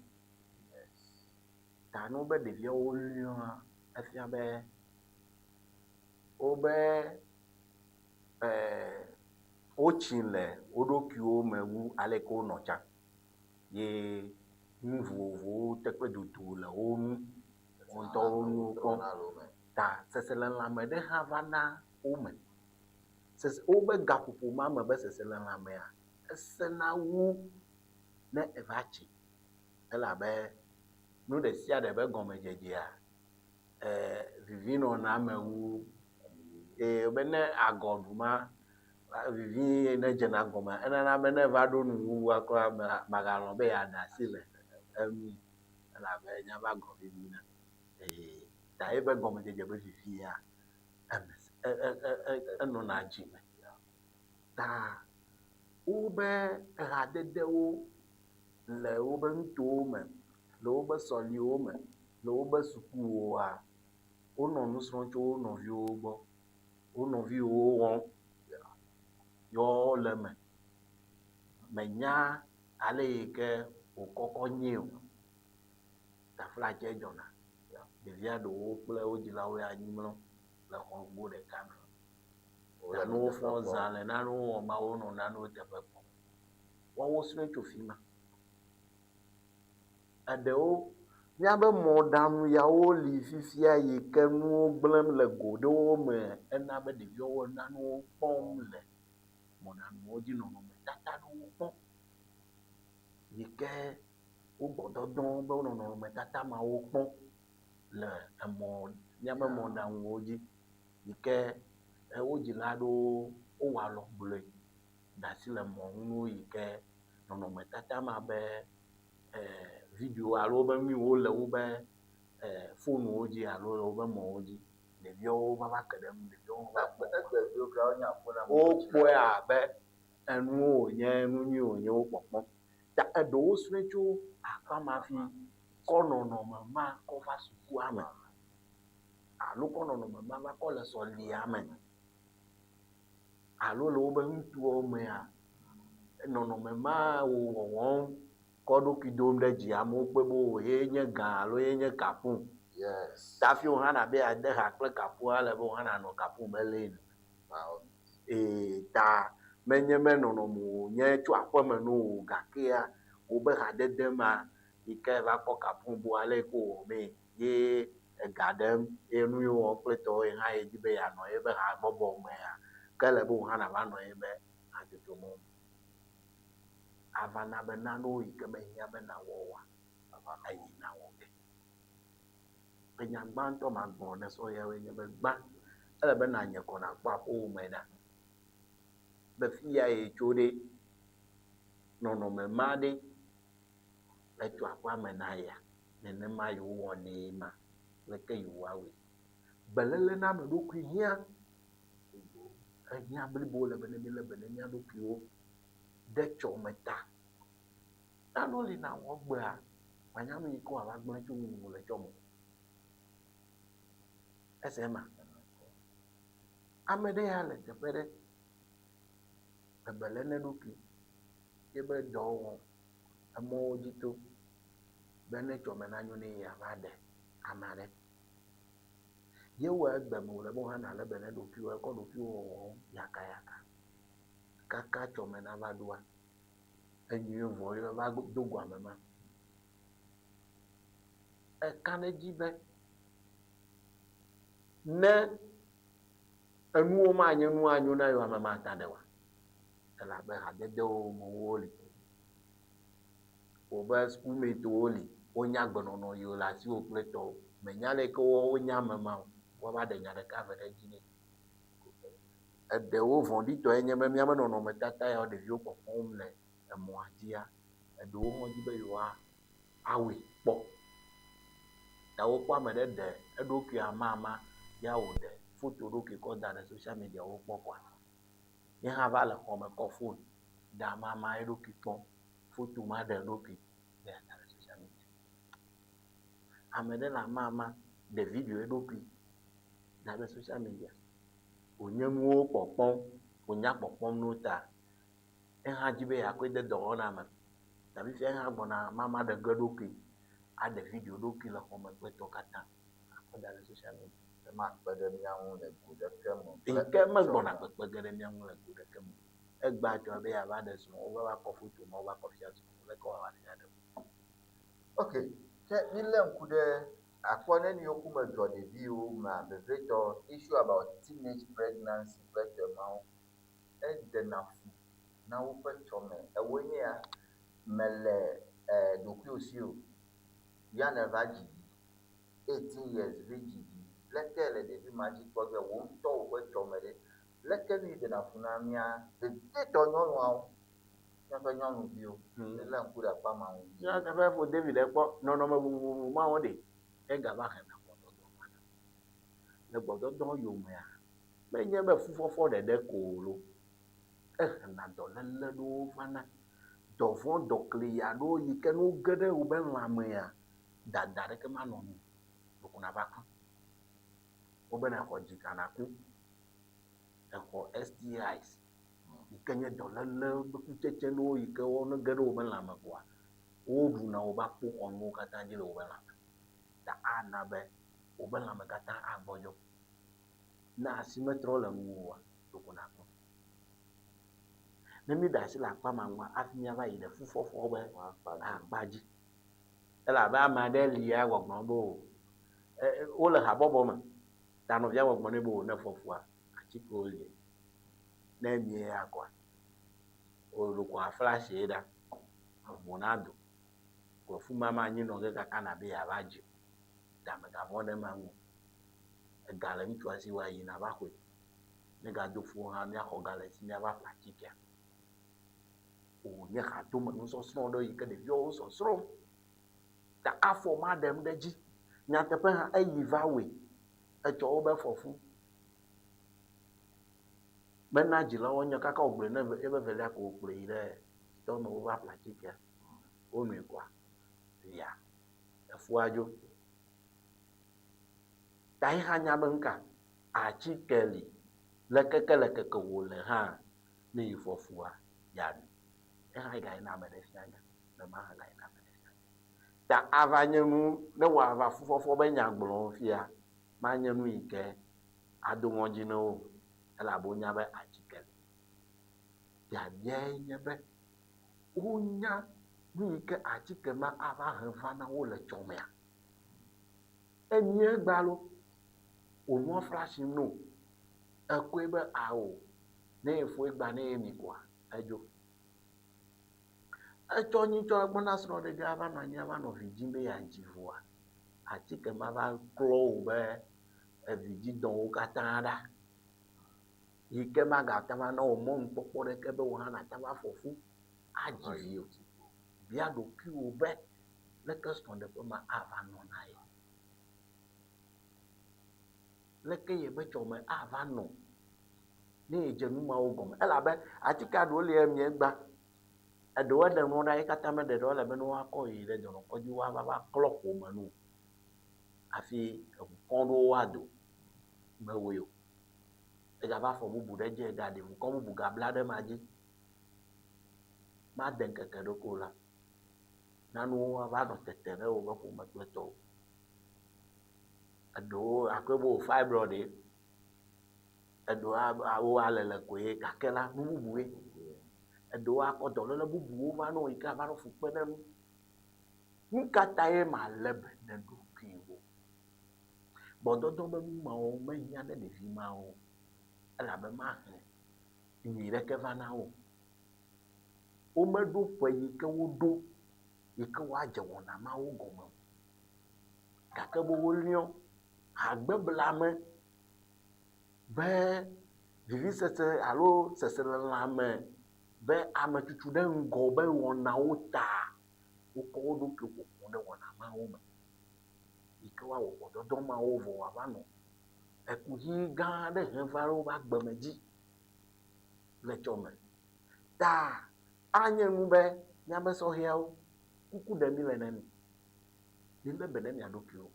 Ta ne wobe ɖeviawo woliɔa, efia be wobe eh, wotsi le wo ɖokuiwo me wu aleke wonɔ tsã. Ye nu vovovowo te kple dodo le wo ŋu. Wo ŋutɔwo nuwo kpɔm. Ta seselelãme ɖe hã va na wo me. Sese wobe gaƒoƒo ma me be seselelãmea esẽna wu ne eva tsi. Elabe nu ɖe sia ɖe be gɔmedzedzea e vivi nɔna eme wu eye be ne agɔ ɖu ma vivi ne dzena gɔmea enana be ne eva ɖo nuwuwua kura magalɔ̃ be yeaɖe asi le enu elabe enya be agɔ vivina. Eye ta eƒe gɔmedzedze be vivia eme e e e enɔna dzi me. Ta wobe ehadedewo le wobe nutowo me, le wobe sɔliwo me, le wobe sukuwoa, wonɔ nu srɔ̃m tso wo nɔviwo gbɔ. Wo nɔviwòwo wɔm yɔ le eme. Menya ale yi ke wòkɔkɔ nyee o. Taflatse dzɔna. Ɖevia ɖewo kple wo dzilawo ya anyi mlɔ le xɔ go ɖeka me. Nanewo fɔ zã le nanewo wɔm wonɔ nanewo teƒe kpɔm. Woawo srɔ̃e tso fi ma. Eɖewo, míaƒe mɔɖaŋu yawo li fifia yi ke nuwo gblẽm le go ɖewo me ena be ɖeviwo nanewo kpɔm le mɔɖaŋuwo dzi nɔnɔmetata ɖewo kpɔm yi ke wo gbɔdɔdɔ be wonɔ nɔnɔmetata mawo kpɔm le emɔ míaƒe mɔɖaŋuwo dzi yi ke wo dzila aɖewo wowɔ alɔgblɔe ɖe asi le mɔ ŋu yi ke nɔnɔmetata ma be video alo wobe nu yiwo le wobe fonuwo dzi alo le wobe mɔwo dzi. Ɖeviawo va va ke ɖe enu, ɖeviawo va kpɔ. Wokpɔe abe enuwo wònye, nu nyui wònye wokpɔkpɔm. Ta eɖewo srɔ̃e tso akpa ma fi kɔ nɔnɔme ma kɔ va sukua me alo kɔ nɔnɔme ma va kɔ le sɔlia me alo le wobe ŋutsuwo mea, nɔnɔme ma wo wɔwɔm kɔ ɖokui dom ɖe dzi amewo kpɔe be o ye nye gã alo ye nye kapu. Yes. Tafi wò hã nàbe yeade ha kple kapua ele be wò hã nànɔ kapu be lane me. Ee, ta menye be nɔnɔme wònye tso aƒeme no o gakea wobe hadede ma yi ke va kpɔ kapu bu ale yi ke wòwɔ mee ye ega ɖem ye nu yi wowɔ kple tɔwo ye hã yedi be yeanɔ yeƒe habɔbɔ mea, ke ele be wò hã nàva nɔ yeƒe hatsotso me. Ava na be nanewo yi ke mehiã be nàwɔ oa, eyi nawɔ ge. Enya gbãtɔ magblɔ ne sɔhɛwoe nye be gbã, ele be nànye kɔ nàkpɔ aƒewò me ɖa be fi ya ye tso ɖe, nɔnɔme ma ɖe etso aƒea me na yea, nenema yewowɔnɛ ma, leke yewoawɔe. Beléle na ame ɖokui hiã, ehiã blibo le be ne mílé be ne mía ɖokuiwo ɖe tsɔme ta. Nanewo li nàwɔ egbea, mànya nu yi ke wòava gblẽ tso ŋuwò le tsɔme o. Ese ema? Ame ɖe ya le teƒe ɖe, ebe lé ne eɖokui yebe dɔ wɔm, emɔwo dzi to be ne tsɔme nanyo ne yeava ɖe ame aɖe. Ye wɔ egbe me wòle be wò hã nàlé be ne ɖokuiwò, ekɔ ɖokuiwò wɔwɔm yakayaka kaka tsɔme nava ɖoa, enyuie vɔ ye va do go ame ma. Eka ɖe edzi be ne enuwo manye nu anyo na yewo ame mata ɖe oa, elabe hadedewo mewo li, wobe sukumetewo li, wonya agbenɔnɔ yiwo le asiwò kple tɔwo. Mènya ale yike wonya ame ma o, woava ɖe nya ɖeka eve ɖe edzi nɛ. Eɖewo vɔ̃ɖitɔe nye be míaƒe nɔnɔmetata yawo ɖeviwo kpɔkpɔm le emɔa dzia, eɖewo hã wodi be yewoawɔe kpɔ. Ta wokpɔ ame ɖe ɖe eɖokui amama ya wòɖe foto ɖokui kɔ da ɖe social media wokpɔ kɔa, ye hã va le xɔme kɔ fon ɖe amama eɖokui kpɔ foto ma ɖe eɖokui be yeada ɖe social media. Ame ɖe le amama ɖe video eɖokui da ɖe social media. Wònye nuwo kpɔkpɔm, wònya kpɔkpɔm na wo ta, ehã di be yeakɔe de dɔwɔna me. Ta fifia ehã gbɔna mama ɖe ge eɖokui, aɖe video eɖokui le xɔme kple etɔwo katã akɔ da ɖe social media. Ke makpe ɖe mía ŋu le go ɖeke me o. Yi ke megbɔna kpekpe ge ɖe mía ŋu le go ɖeke me o. Egbea dzɔ be yeava ɖe srɔ̃, wova kɔ foto ma wova kɔ fia srɔ̃, leke woava fia ɖe? Ok, ke mílé ŋku ɖe akpɔ ne nuyiwo ku me dzɔ ɖeviwo mea, vevietɔ issue about teenage pregnancy kple tɔe mawo, eɖena fu na woƒe tsɔme. Ewoe nye ya, mele ɖokuiwò si o, ya nèva dzi vi, 18 years vi dzi vi, leke le ɖevi ma dzi kpɔ ge, wò ŋutɔ wò ƒe tsɔme ɖe, leke nu yi ɖena fu na mía, vevietɔ nyɔnuawo? Míaƒe nyɔnuviwo, milé ŋku ɖe akpa ma ŋu. Nyateƒe ƒo David ekpɔ nɔnɔme vovovo mawo ɖe egava hena gbɔdɔdɔ vana. Le gbɔdɔdɔ yomea, menye be fufɔfɔ ɖeɖe ko o lo, ehena dɔléle ɖewo vana. Dɔvɔ̃, dɔkliya ɖewo yi ke ne woge ɖe wobe lãmea, dada ɖeke manɔ nu o, ɖeko nava ku. Wobe ne exɔ dzika naku. STIs yi ke nye dɔléle ƒe kutsetse ɖewo yi ke wo ne ge ɖe woƒe lãme koa, woɖuna woƒe akpoxɔnuwo katã dzi le woƒe lãme. Ta ana be woƒe lãme katã agbɔdzɔ. Ne asi metrɔ le ŋuwò oa, ɖeko nàku. Ne míɖe asi le akpa ma ŋua, hafi míava yi ɖe fufɔfɔ ƒe akpa dzi. Elabe ame aɖe lia gbɔgblɔm be o, wole habɔbɔ me, ta nɔvia gbɔgblɔm nɛ be o, ne fɔ fua, atikewo li. Ne emie ya koa, wò ɖeko aflasie ɖa, eŋu nado. Ko fi ma manyi nɔ ge kaka nàbe yeava dzi o. Ta mègavɔ̃ ɖe ema ŋu o. Ega le ŋutsua si wòayi nàva xɔe. Ne gado fu hã, míaxɔ ga le esi míava ƒle atikea. Wònye hadome nusɔsrɔ̃ ɖe yi ke ɖeviawo sɔsrɔ̃m. Ta afɔ ma ɖem ɖe edzi. Nyateƒe hã eyi va wɔe. Etsɔ wobe fɔfu. Mena dzilawo nya kaka wògblɔe ne ebe velia ko wòkplɔe yi ɖe tɔ me wova ƒle atikea. Wonoe koa, via efua dzo. Ta ye hã nya be nuka? Atike li. Le keke le keke wòle hã, ne yi fɔ fua, yeaɖu. Ye hã gayina ame ɖe fia ge. Nenema hã gayina ame ɖe fia ge. Ta ava nye nu, ne wòava fufɔfɔ be nya gblɔm fia, manye nu yi ke ado ŋɔdzi na wo o, elabe wonya be atike li. Biabiae nye be, wonya nu yi ke atike ma ava he va na wo le tsɔmea? Emie egbea lo, wò nua flashim no, ekɔe be ao, ne yefo egbea ne yemi koa, edzo. Etsɔ nyitsɔ egbɔ na srɔ̃ɖeɖe ava nɔ anyi ava nɔ vi dzim be yeadzi vɔa, atike ma va klɔ wò be evidzidɔwo katã ɖa yi ke magate ŋu ana wò mɔnukpɔkpɔ ɖeke be wò hã nàte ŋu afɔ fu adzi vi o. Bia ɖokuiwò be, Leke srɔ̃ɖeƒe ma ava nɔ na ye? Leke yeƒe tsɔme ava nɔ ne yedze nu mawo gɔme? Elabe atike aɖewo li emie gbã, eɖewo eɖe nua ɖa ye katã meɖe ɖe o, ele be ne woakɔ yi ɖe dɔnɔkɔdzi woava va klɔ ƒome nu hafi eŋukɔ ɖewo woado. Mewɔe o. Egava fɔ bubu ɖe edzi, egaɖi ŋukɔ bubu gabla ɖe ema dzi. Made ŋkeke ɖeke o la, nanewo ava nɔ tete ɖe woƒe ƒome kple tɔwo. Eɖewo akpɔe be wò fibroid ye, eɖewo awo alele koe gake la nu bubue. Eɖewo akɔ dɔléle bubuwo va na wò yi ke ava nɔ fu kpem ɖe nu. Nu ka tae màlé be ne ɖokuiwò? Gbɔdɔdɔ be nu mawo mehiã ne ɖevi mawo o elabe mahe nyui ɖeke va na wo o. Womeɖo ƒe yi ke woɖo yi ke woadze wɔna mawo gɔme o. Gake be woliɔ hagbeblame be vivisese alo seselelãme be ametutu ɖe ŋgɔ be wɔnawo ta, wokɔ wo ɖokui ƒoƒu ɖe wɔna mawo me yi ke woawɔ gbɔdɔdɔ mawo vɔ wòava nɔ ekuxi gã aɖe hem va ɖe woƒe agbe me dzi le tsɔme. Ta anye nu be míabe sɔhɛawo, kuku ɖe míle na mi. Milé be ɖe mia ɖokuiwo.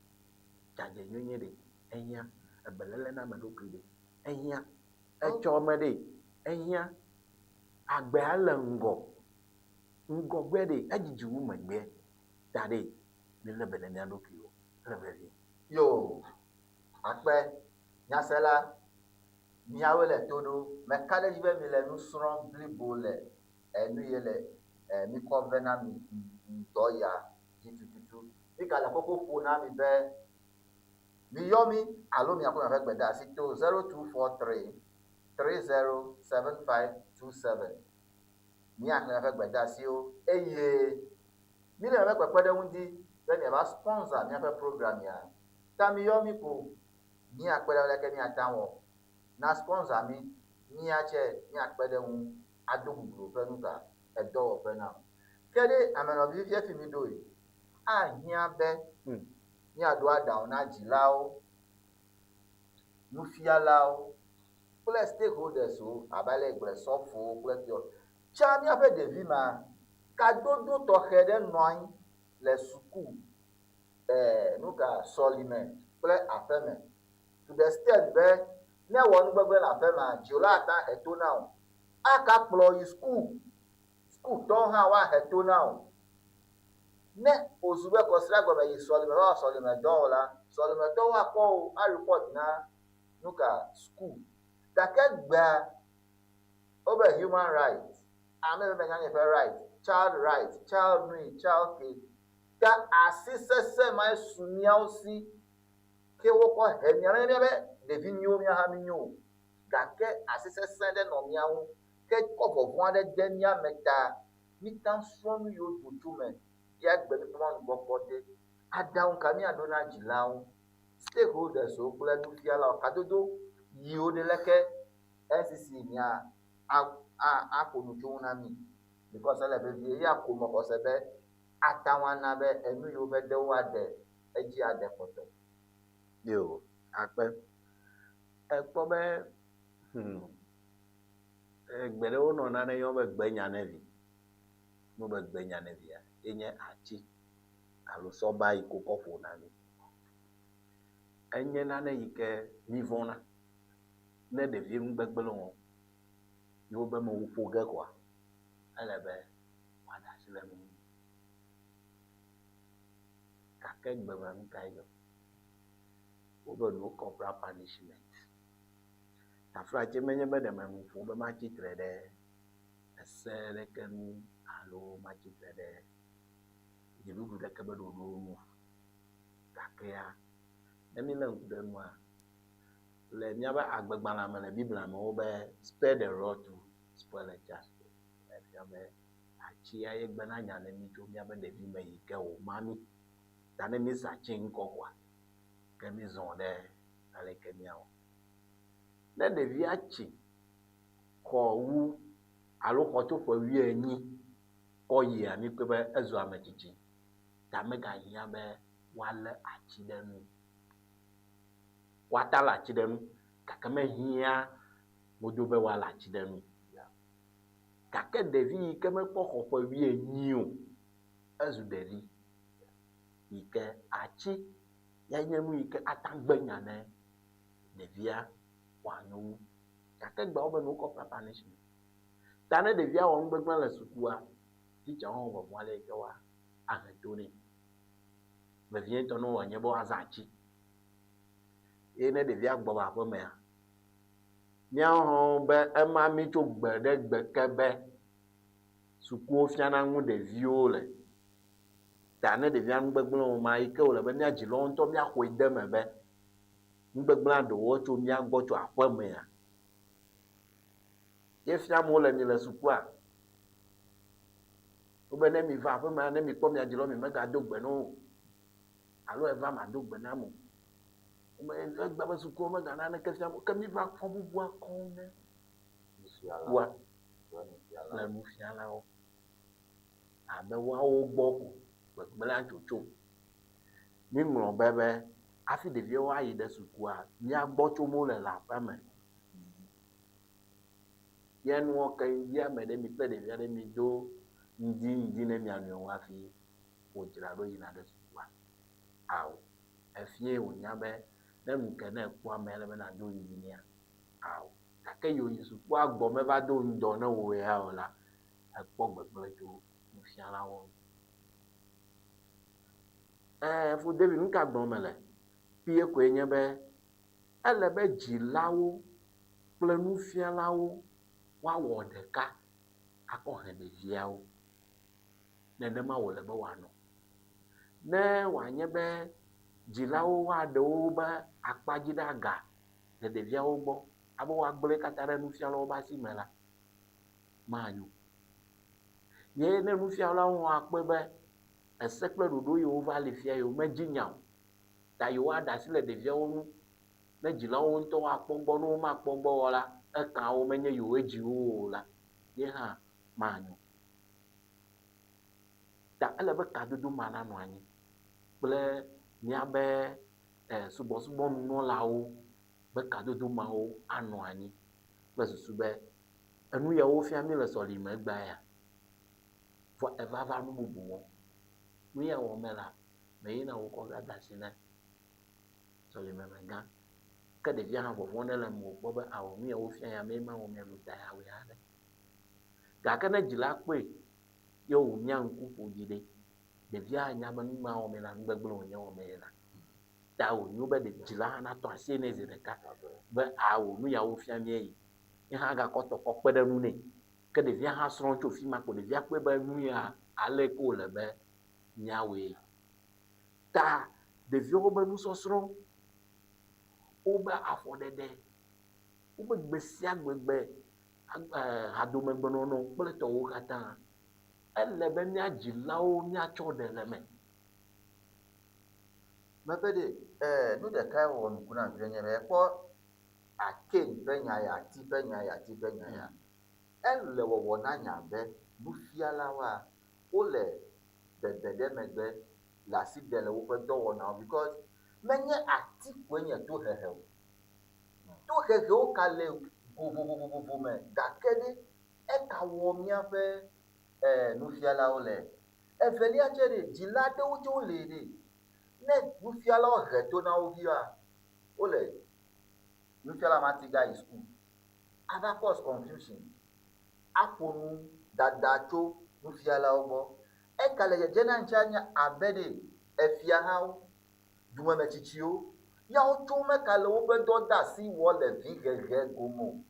Dzadzɛnyenye ɖe, ehiã. Ebeléle na ame ɖokui ɖe, ehiã. Etsɔme ɖe, ehiã. Agbea le ŋgɔ. Ŋgɔgbea ɖe, edzidzi wu megbea. Ta ɖe, milé be ɖe mia ɖokuiwo. Ele vevie. Yoo, akpe, nyasela, miawoe le to ɖo. Meka ɖe edzi be mile nu srɔ̃m blibo le enu ye le mikɔ vɛ na mi ŋdɔ ya dzi tututu. Migale koko ƒo na mi be miyɔ mí alo miakɔ miaƒe gbedeasi to 0243 307527. Míaxlẽ miaƒe gbedeasiwo eye míle miaƒe kpekpeɖeŋu di be miava sponsor míaƒe program ya. Ta miyɔ mí ko míakpe ɖe aleke míate ŋu awɔ na sponsor mí, mía tsɛ míakpe ɖe eŋu ado bublu ƒe nuka edɔwɔƒe nam. Ke ɖe ame nɔvi fifia fi míɖoe, ahiã be míaɖo aɖaŋu na dzilawo, nufialawo kple stakeholders-wo abe ale yi gblɔe sɔfowo kple fiɔ. Tsã míaƒe ɖevi ma, kadodo tɔxɛ ɖe nɔ anyi le suku, e, nuka, sɔlime kple aƒeme. To the extent be. Ne ewɔ nu gbegblẽ le aƒe mea, dziwòla ate ŋu ahe to na wò. Aka kplɔ yi suku, sukutɔwo hã woahe to na wò. Ne wòzu be kɔsiɖa gɔme yi sɔlime va wɔ sɔlime dɔ o la, sɔlimetɔwo akpɔ wò areport na nuka suku. Gake gbea wobe human right, ame be menya nye ƒe right, child right, child nui, child ke. Ta asi sesẽ mae su míawo si ke wokɔ he mía. Menye míabe ɖevi nyuiwo mía hã míenyo o, gake asi sesẽ ɖe nɔ mía ŋu ke kɔ vɔvɔ̃ aɖe de mía me ta míte ŋu srɔ̃ nu yiwo do tso eme ya egbe míkpɔ mɔnukpɔkpɔ de. Aɖaŋu ka míaɖo na dzilawo, stakeholders-wo kple nufialawo? Kadodo yiwo ɖe leke NCC mia a a aƒo nu tso ŋu na mí? Because ele vevie eya ko mexɔ se be ate ŋu ana be enu yiwo ƒe ɖewo aɖe edzi aɖe kpɔtɔ. Yo, akpe. Ekpɔ be, hmm, egbe ɖewo nɔ nane yɔm be gbe nya ne vi. Ne wobe gbe nya ne via, ye nye ati alo sɔba yi ke wokɔ ƒona nu. Enye nane yi ke mívɔ̃na. Ne ɖevi nugbegblẽ wɔm ye wobe mewu ƒo ge koa, ele be woaɖe asi le nu ŋu. Gake egbe mea, nu kae dzɔ? Wobe no corporal punishment. Taflatse menye be ɖe menu ƒom be matsi tre ɖe ese ɖeke nu alo matsi tre ɖe dziɖuɖu ɖeke be ɖoɖowo nu o. Gakea, ne mílé ŋku ɖe nua, le míaƒe agbegbalẽa me le Biblia me wobe spare the rod to spoil a child. Efia be atsia ye gbena nya ne mí tso míaƒe ɖevime yi ke wòma mí. Ta ne míse atsi ŋkɔ koa, ke mízɔ ɖe ale yi ke míawɔ. Ne ɖevia tsi xɔ wu alo xɔ tso ƒe wuienyi kɔ yia, míkpɔe be ezu ame tsitsi. Ta megahiã be woalé atsi ɖe nu. Woate alé atsi ɖe nu gake mehiã godo be woalé atsi ɖe nu. Gake ɖevi yi ke mekpɔ xɔ ƒe wuienyi o, ezu ɖevi yi ke atsi ya nye nu yi ke ate ŋu agbe nya ne ɖevia wòanyo wu. Gake egbea wobe no corporal punishment. Ta ne ɖevia wɔ nu gbegblẽ le sukua, titsawo hã vɔvɔ̃ ale yi ke woahe to nɛ. Vevietɔ ne wòanye be woazã atsi. Ye ne ɖevia gbɔ va aƒemea, míawo hã be ema mí tso gbe ɖe gbe ke be sukuwo fiana nu ɖeviwo le. Ta ne ɖevia nu gbegblẽ wɔm ma yi ke wòle be mía dzilawo ŋutɔ míaxɔe de eme be nugbegblẽa ɖewo tso mía gbɔ tso aƒemea. Ye fiam wole mi le sukua. Wobe ne mi va aƒemea, ne mi kpɔ mia dzilawo mi megado gbe na wo o. Alo eva mado gbe nam o. Wome egbe be sukuwo megana naneke fiam o. Ke mi va kɔ bubua kɔm ne sukua kple nufialawo. Abe woawo gbɔ ko gbegblẽa tsotso. Míŋlɔ be be hafi ɖeviawo ayi ɖe sukua, mía gbɔ tsom wole le aƒeme. Ye nuwo ke ŋdi ame ɖe mi kple ɖevia ɖe mi do ŋdi ŋdi ne mia nɔewo hafi wodzra ɖo yina ɖe sukua. Ao, efie wònya be ne nu ke ne ekpɔ ame ele be nàdo ŋdi nɛa? Ao. Gake yi wòyi sukua gbɔ meva do ŋdɔ ne wò ya o la, ekpɔ gbegblẽ tso nufialawo ŋu. Ɛɛ, fo David, nu ka gblɔm mele? Kpuie koe nye be ele be dzilawo kple nufialawo woawɔ ɖeka akɔ he ɖeviawo. Nenema wòle be wòanɔ. Ne wòanye be dzilawo woaɖe woƒe akpa dzi ɖe aga le ɖeviawo gbɔ abe woagblẽe katã ɖe nufialawo ƒe asi me la, manyo. Ye ne nufialawo hã akpɔe be ese kple ɖoɖo yiwo va li fia yewo medzi nya o, ta yewoaɖe asi le ɖeviawo ŋu ne dzilawo ŋutɔ woakpɔ gbɔ, ne womakpɔ gbɔ o la, eka wo menye yewoe dzi wo o la, ye hã manyo. Ta ele be kadodo ma nanɔ anyi kple míabe subɔsubɔnunɔlawo be kadodo mawo anɔ anyi kple susu be enu yawo wofia mí le sɔlime egbea ya, vɔ eva va nu bubu wɔm. Nu ya wɔm mele, meyina wokɔ va de asi na sɔlimemegã. Ke ɖevia hã vɔvɔ̃ ɖe le eme wòkpɔ be ao nu ya wofia ya mee ma wɔm ya lo ta yeawɔe haɖe. Gake ne dzila kpɔe ye wòmia ŋku ƒo dzi ɖe, ɖevia anya be nu ma wɔm yele nu gbegblẽ wònye wɔm yele. Ta wònyo be dzila hã natɔ asi nɛ zi ɖeka be ao nu ya wofia mí eyi. Ye hã agakɔ tɔ kɔ kpe ɖe ŋu nɛ. Ke ɖevia hã srɔ̃ tso fi ma ko ɖevia kpɔe be nu ya ale ke wòle be míawɔe. Ta ɖeviawo be nusɔsrɔ̃, wobe afɔɖeɖe, wobe gbe sia gbe gbe hadomegbenɔnɔ kple tɔwo katã, ele be mía dzilawo míatsɔ ɖe le eme. Mebe ɖe, e, nu ɖekae wɔ nuku nam vie nye be, ekpɔ Aken ƒe nya ya, ati ƒe nya ya, ati ƒe nya ya. Ele wɔwɔ na nya be nufialawoa, wole bebe ɖe megbe le asi ɖe le woƒe dɔwɔnawo because menye ati koe nye tohehe o. Tohehewo ka le go vovovovo me gake ɖe eka wɔ míaƒe e nufialawo le? Evelia tse ɖe, dzila aɖewo tse wole ɖe, ne nufialawo he to na wo via, wole nufiala ma ti ga yi school ava cause confusion, aƒo nu dada tso nufialawo gbɔ. Eka le dzedze na ŋtsia nye abe ɖe efiahawo, dumemetsitsiwo, yawo tso meka le woƒe dɔdeasi wɔ le vihehe gome o.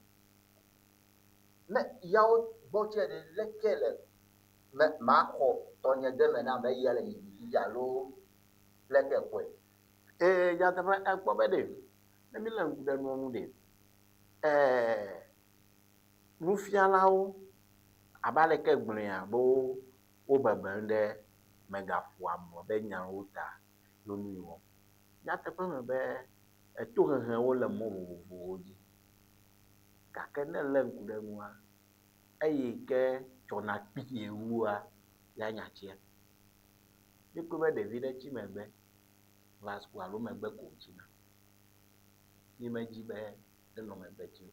Ne yawo gbɔ tse ɖe, leke le me maxɔ tɔnye de me na ame eya le yiyi fifia alo leke kpɔe? Ee, nyateƒe ekpɔ be ɖe ne mílé ŋku ɖe nua ŋu ɖe, ee, nufialawo abe aleke gblɔea be wobebem ɖe mègaƒo ame be nyawo ta yo nui wɔm. Nyateƒe me be etohehewo le mɔ vovovowo dzi gake ne èlé ŋku ɖe eŋua, eyi ke tsɔna kpuie wua ya nye atsia. Míekpɔe be ɖevi ɖe tsi megbe va suku alo megbe ko wòtsina. Mímedi be nenɔ megbe tsi o.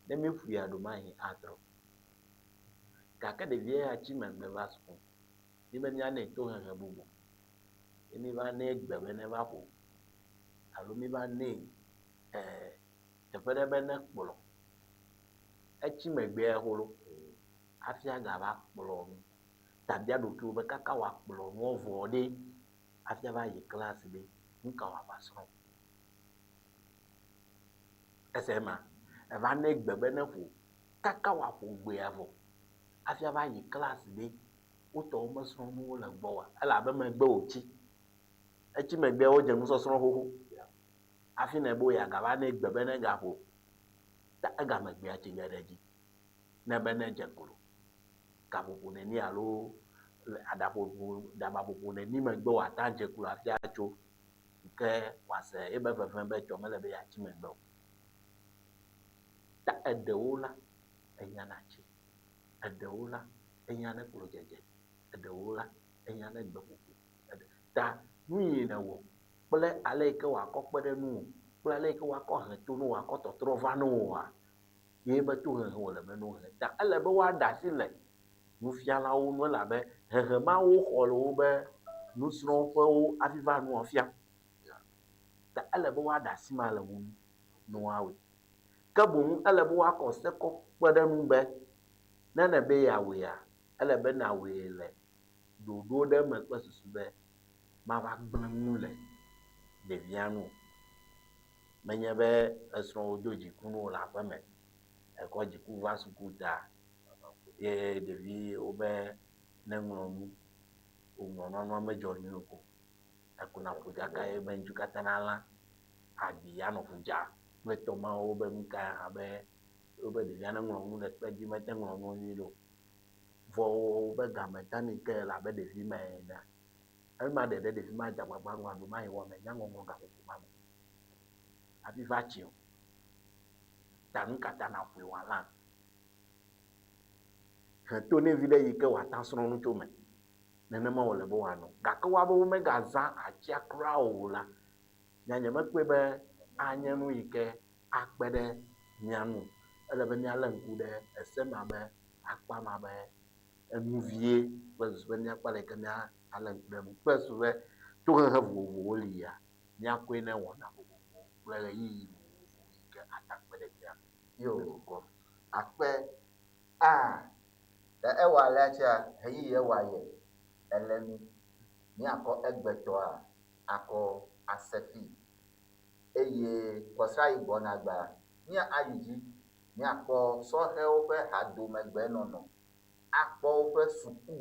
Ne míeƒoea ɖomahi atrɔ. Gake ɖevia ya tsi megbe va suku. Míbe míanɛ tohehe bubu. Ye míva nɛ gbe be neva ƒo alo míva nɛ teƒe ɖe be nekplɔ. Etsi megbea xolo hafi agava kplɔ nu. Ta bia ɖokuiwò be kaka wòakplɔ nua vɔ ɖe hafi ava yi class ɖe, nu ka wòava srɔ̃? Ese ema? Eva nɛ gbe be neƒo kaka wòaƒo gbea vɔ hafi ava yi class ɖe, wotɔwo mesrɔ̃ nuwo le gbɔ oa? Elabe megbe wòtsi. Etsi megbea wodze nusɔsrɔ̃ xoxo hafi nèbe yeagava nɛ gbe be negaƒo. Ta egamegbea tsi ge ɖe edzi ne be nedze klo. Gaƒoƒo neni alo le aɖaƒoƒo ɖabaƒoƒo neni megbe wòate adze klo hafi atso ke wòase ebe veve be etsɔ mele be yeatsi megbe o. Ta eɖewo la, ehiã na tsi, eɖewo la, ehiã ne klodzedze, eɖewo la, ehiã ne gbeƒoƒo. Ta nu yi nèwɔ kple ale yi ke wòakɔ kpe ɖe ŋuwò kple ale yi ke woakɔ he to ne wòakɔ tɔtrɔ va ne wòa, ye be tohehe wòle be ne wohe. Ta ele be woaɖe asi le nufialawo ŋu elabe hehe ma woxɔ le wobe nusrɔ̃ƒewo hafi va nua fiam. Ta ele be woaɖe asi ma le wo ŋu ne woawɔe. Ke boŋ ele be woakɔ se kɔ kpe ɖe eŋu be ne nèbe yeawɔea, ele be nàwɔe le ɖoɖo ɖe me kple susu be mava gblẽ nu le ɖevia ŋu o. Menye be esrɔ̃wò do dziku na wò le aƒeme, èkɔ dziku va suku ta ye ɖevi wobe neŋlɔ nu, wòŋlɔ nua, nua medzɔ nyuie o ko. Ekuna ƒu dzaka ye be ŋutsu katã nalã aɖi anɔ ƒu dza kple tɔ mawo be nu ka abe wobe ɖevia neŋlɔ nu ɖe kpe dzi mete ŋlɔ nua nyuie ɖe o. Vɔ wobe game tami ke le abe ɖevi ma enea, ema ɖeɖe ɖevi ma dze agbagba ŋlɔ alo mayi wɔ menya ŋɔŋlɔ gaƒoƒo ma me hafi va tsi o. Ta nu ka ta nàƒoe wòalã? He to nɛ viɖe yi ke wòate asrɔ̃ nu tso eme. Nenema wòle be wòanɔ. Gake woabe womegazã atsia kura o la, nya nyemekpɔe be anye nu yi ke akpe ɖe mía ŋu o. Ele be míalé ŋku ɖe ese ma be akpa ma be enu vie kple susu be míakpɔ ale yi ke míalé ŋku ɖe eŋu kple susu be tohehe vovovowo lia, míakɔe ne wɔna vovovowo. kple ɣeyiɣi vovovo yi ke ate akpe ɖe mía ŋu Yo, le dukɔ me. Akpe. A, le ewɔ alea tsea, ɣeyiɣi ewɔ yɛ ele mí míakɔ egbetɔa akɔ ase fi. Eye kɔsra yi gbɔna gbea, mía ayi dzi míakpɔ sɔhɛwo ƒe hadomegbenɔnɔ, akpɔ woƒe suku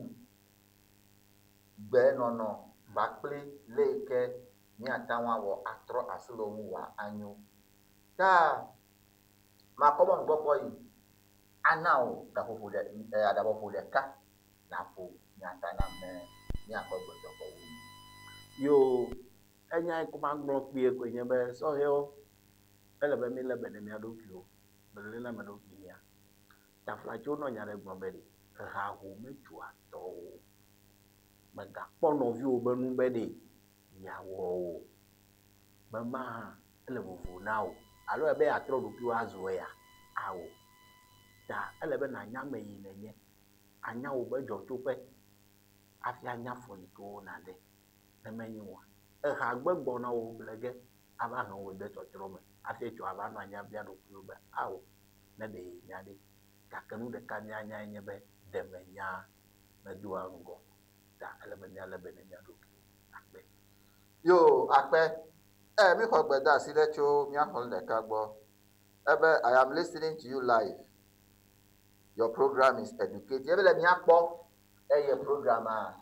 gbenɔnɔ kpakple le yi ke míate ŋu awɔ atrɔ asi le wo ŋu wòanyo. Ta makɔ mɔnukpɔkpɔ yi ana wò gaƒoƒo ɖe, aɖabɔƒo ɖeka nàƒo nya ta nam ne míakpɔ gbetɔkɔ wu nu. Yoo, enya yi ko magblɔ kpuie koe nye be sɔhɛwo, ele be mílé be ne mía ɖokuiwo. Belélenameɖokui hiã. Taflatsewo nɔ nya ɖe gblɔm be ɖe, ehaho metsoa tɔ o. Mègakpɔ nɔviwò be nu be ɖe yeawɔ o. Be ma hã ele vovo na wò alo ebe yeatrɔ ɖokuiwò azu eya? Ao. Ta ele be nànya ame yi nènye, anya wò be dzɔtsoƒe hafi anya afɔ yi ke wo nàɖe. Ne menye oa, eha gbe gbɔna wò ble ge ava he wò de tsɔtsrɔ̃ me hafi etsɔ ava nɔ anyi abia ɖokuiwò be, Ao, ne ɖe yenya ɖe. Gake nu ɖeka míanyae nye be ɖe menya medoa ŋgɔ o. Ta ele be míalé be ne mía ɖokuiwo. Akpe. Yoo, akpe. E, míxɔ gbedeasi ɖe tso mía xɔlɔ̃ ɖeka gbɔ. Ebe, I am listening to you live. Your program is educating. Ebe le mía kpɔ eye program-a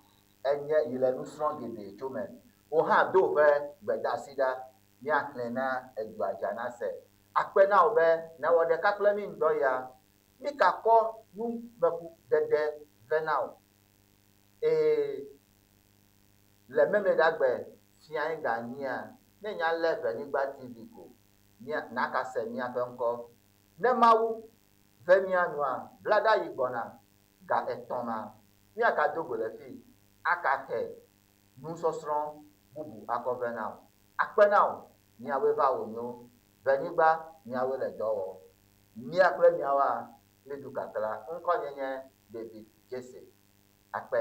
enye yi le nu srɔ̃ geɖe tso me. Wò hã do ƒe gbedeasi ɖa míaxlẽe na edua dza nase. Akpe na wò be nèwɔ ɖeka kple mí ŋdɔ ya. Míkakɔ numekuɖeɖe vɛ na wò. Eye le Memleɖagbe fiae ganyia, ne nya lé Ʋenyigba TV ko, mía, nàkase míaƒe ŋkɔ. Ne Mawu ve mía nua, blaɖa yi gbɔna ga etɔ̃ ma, míagado go le fii aka he nusɔsrɔ̃ bubu akɔ vɛ na wò. Akpe na wò, miawoe va wònyo. Ʋenyigba, miawoe le dɔ wɔm. Mía kple miawoa, míeɖu kakla. Ŋkɔnye nye David Jesse. Akpe.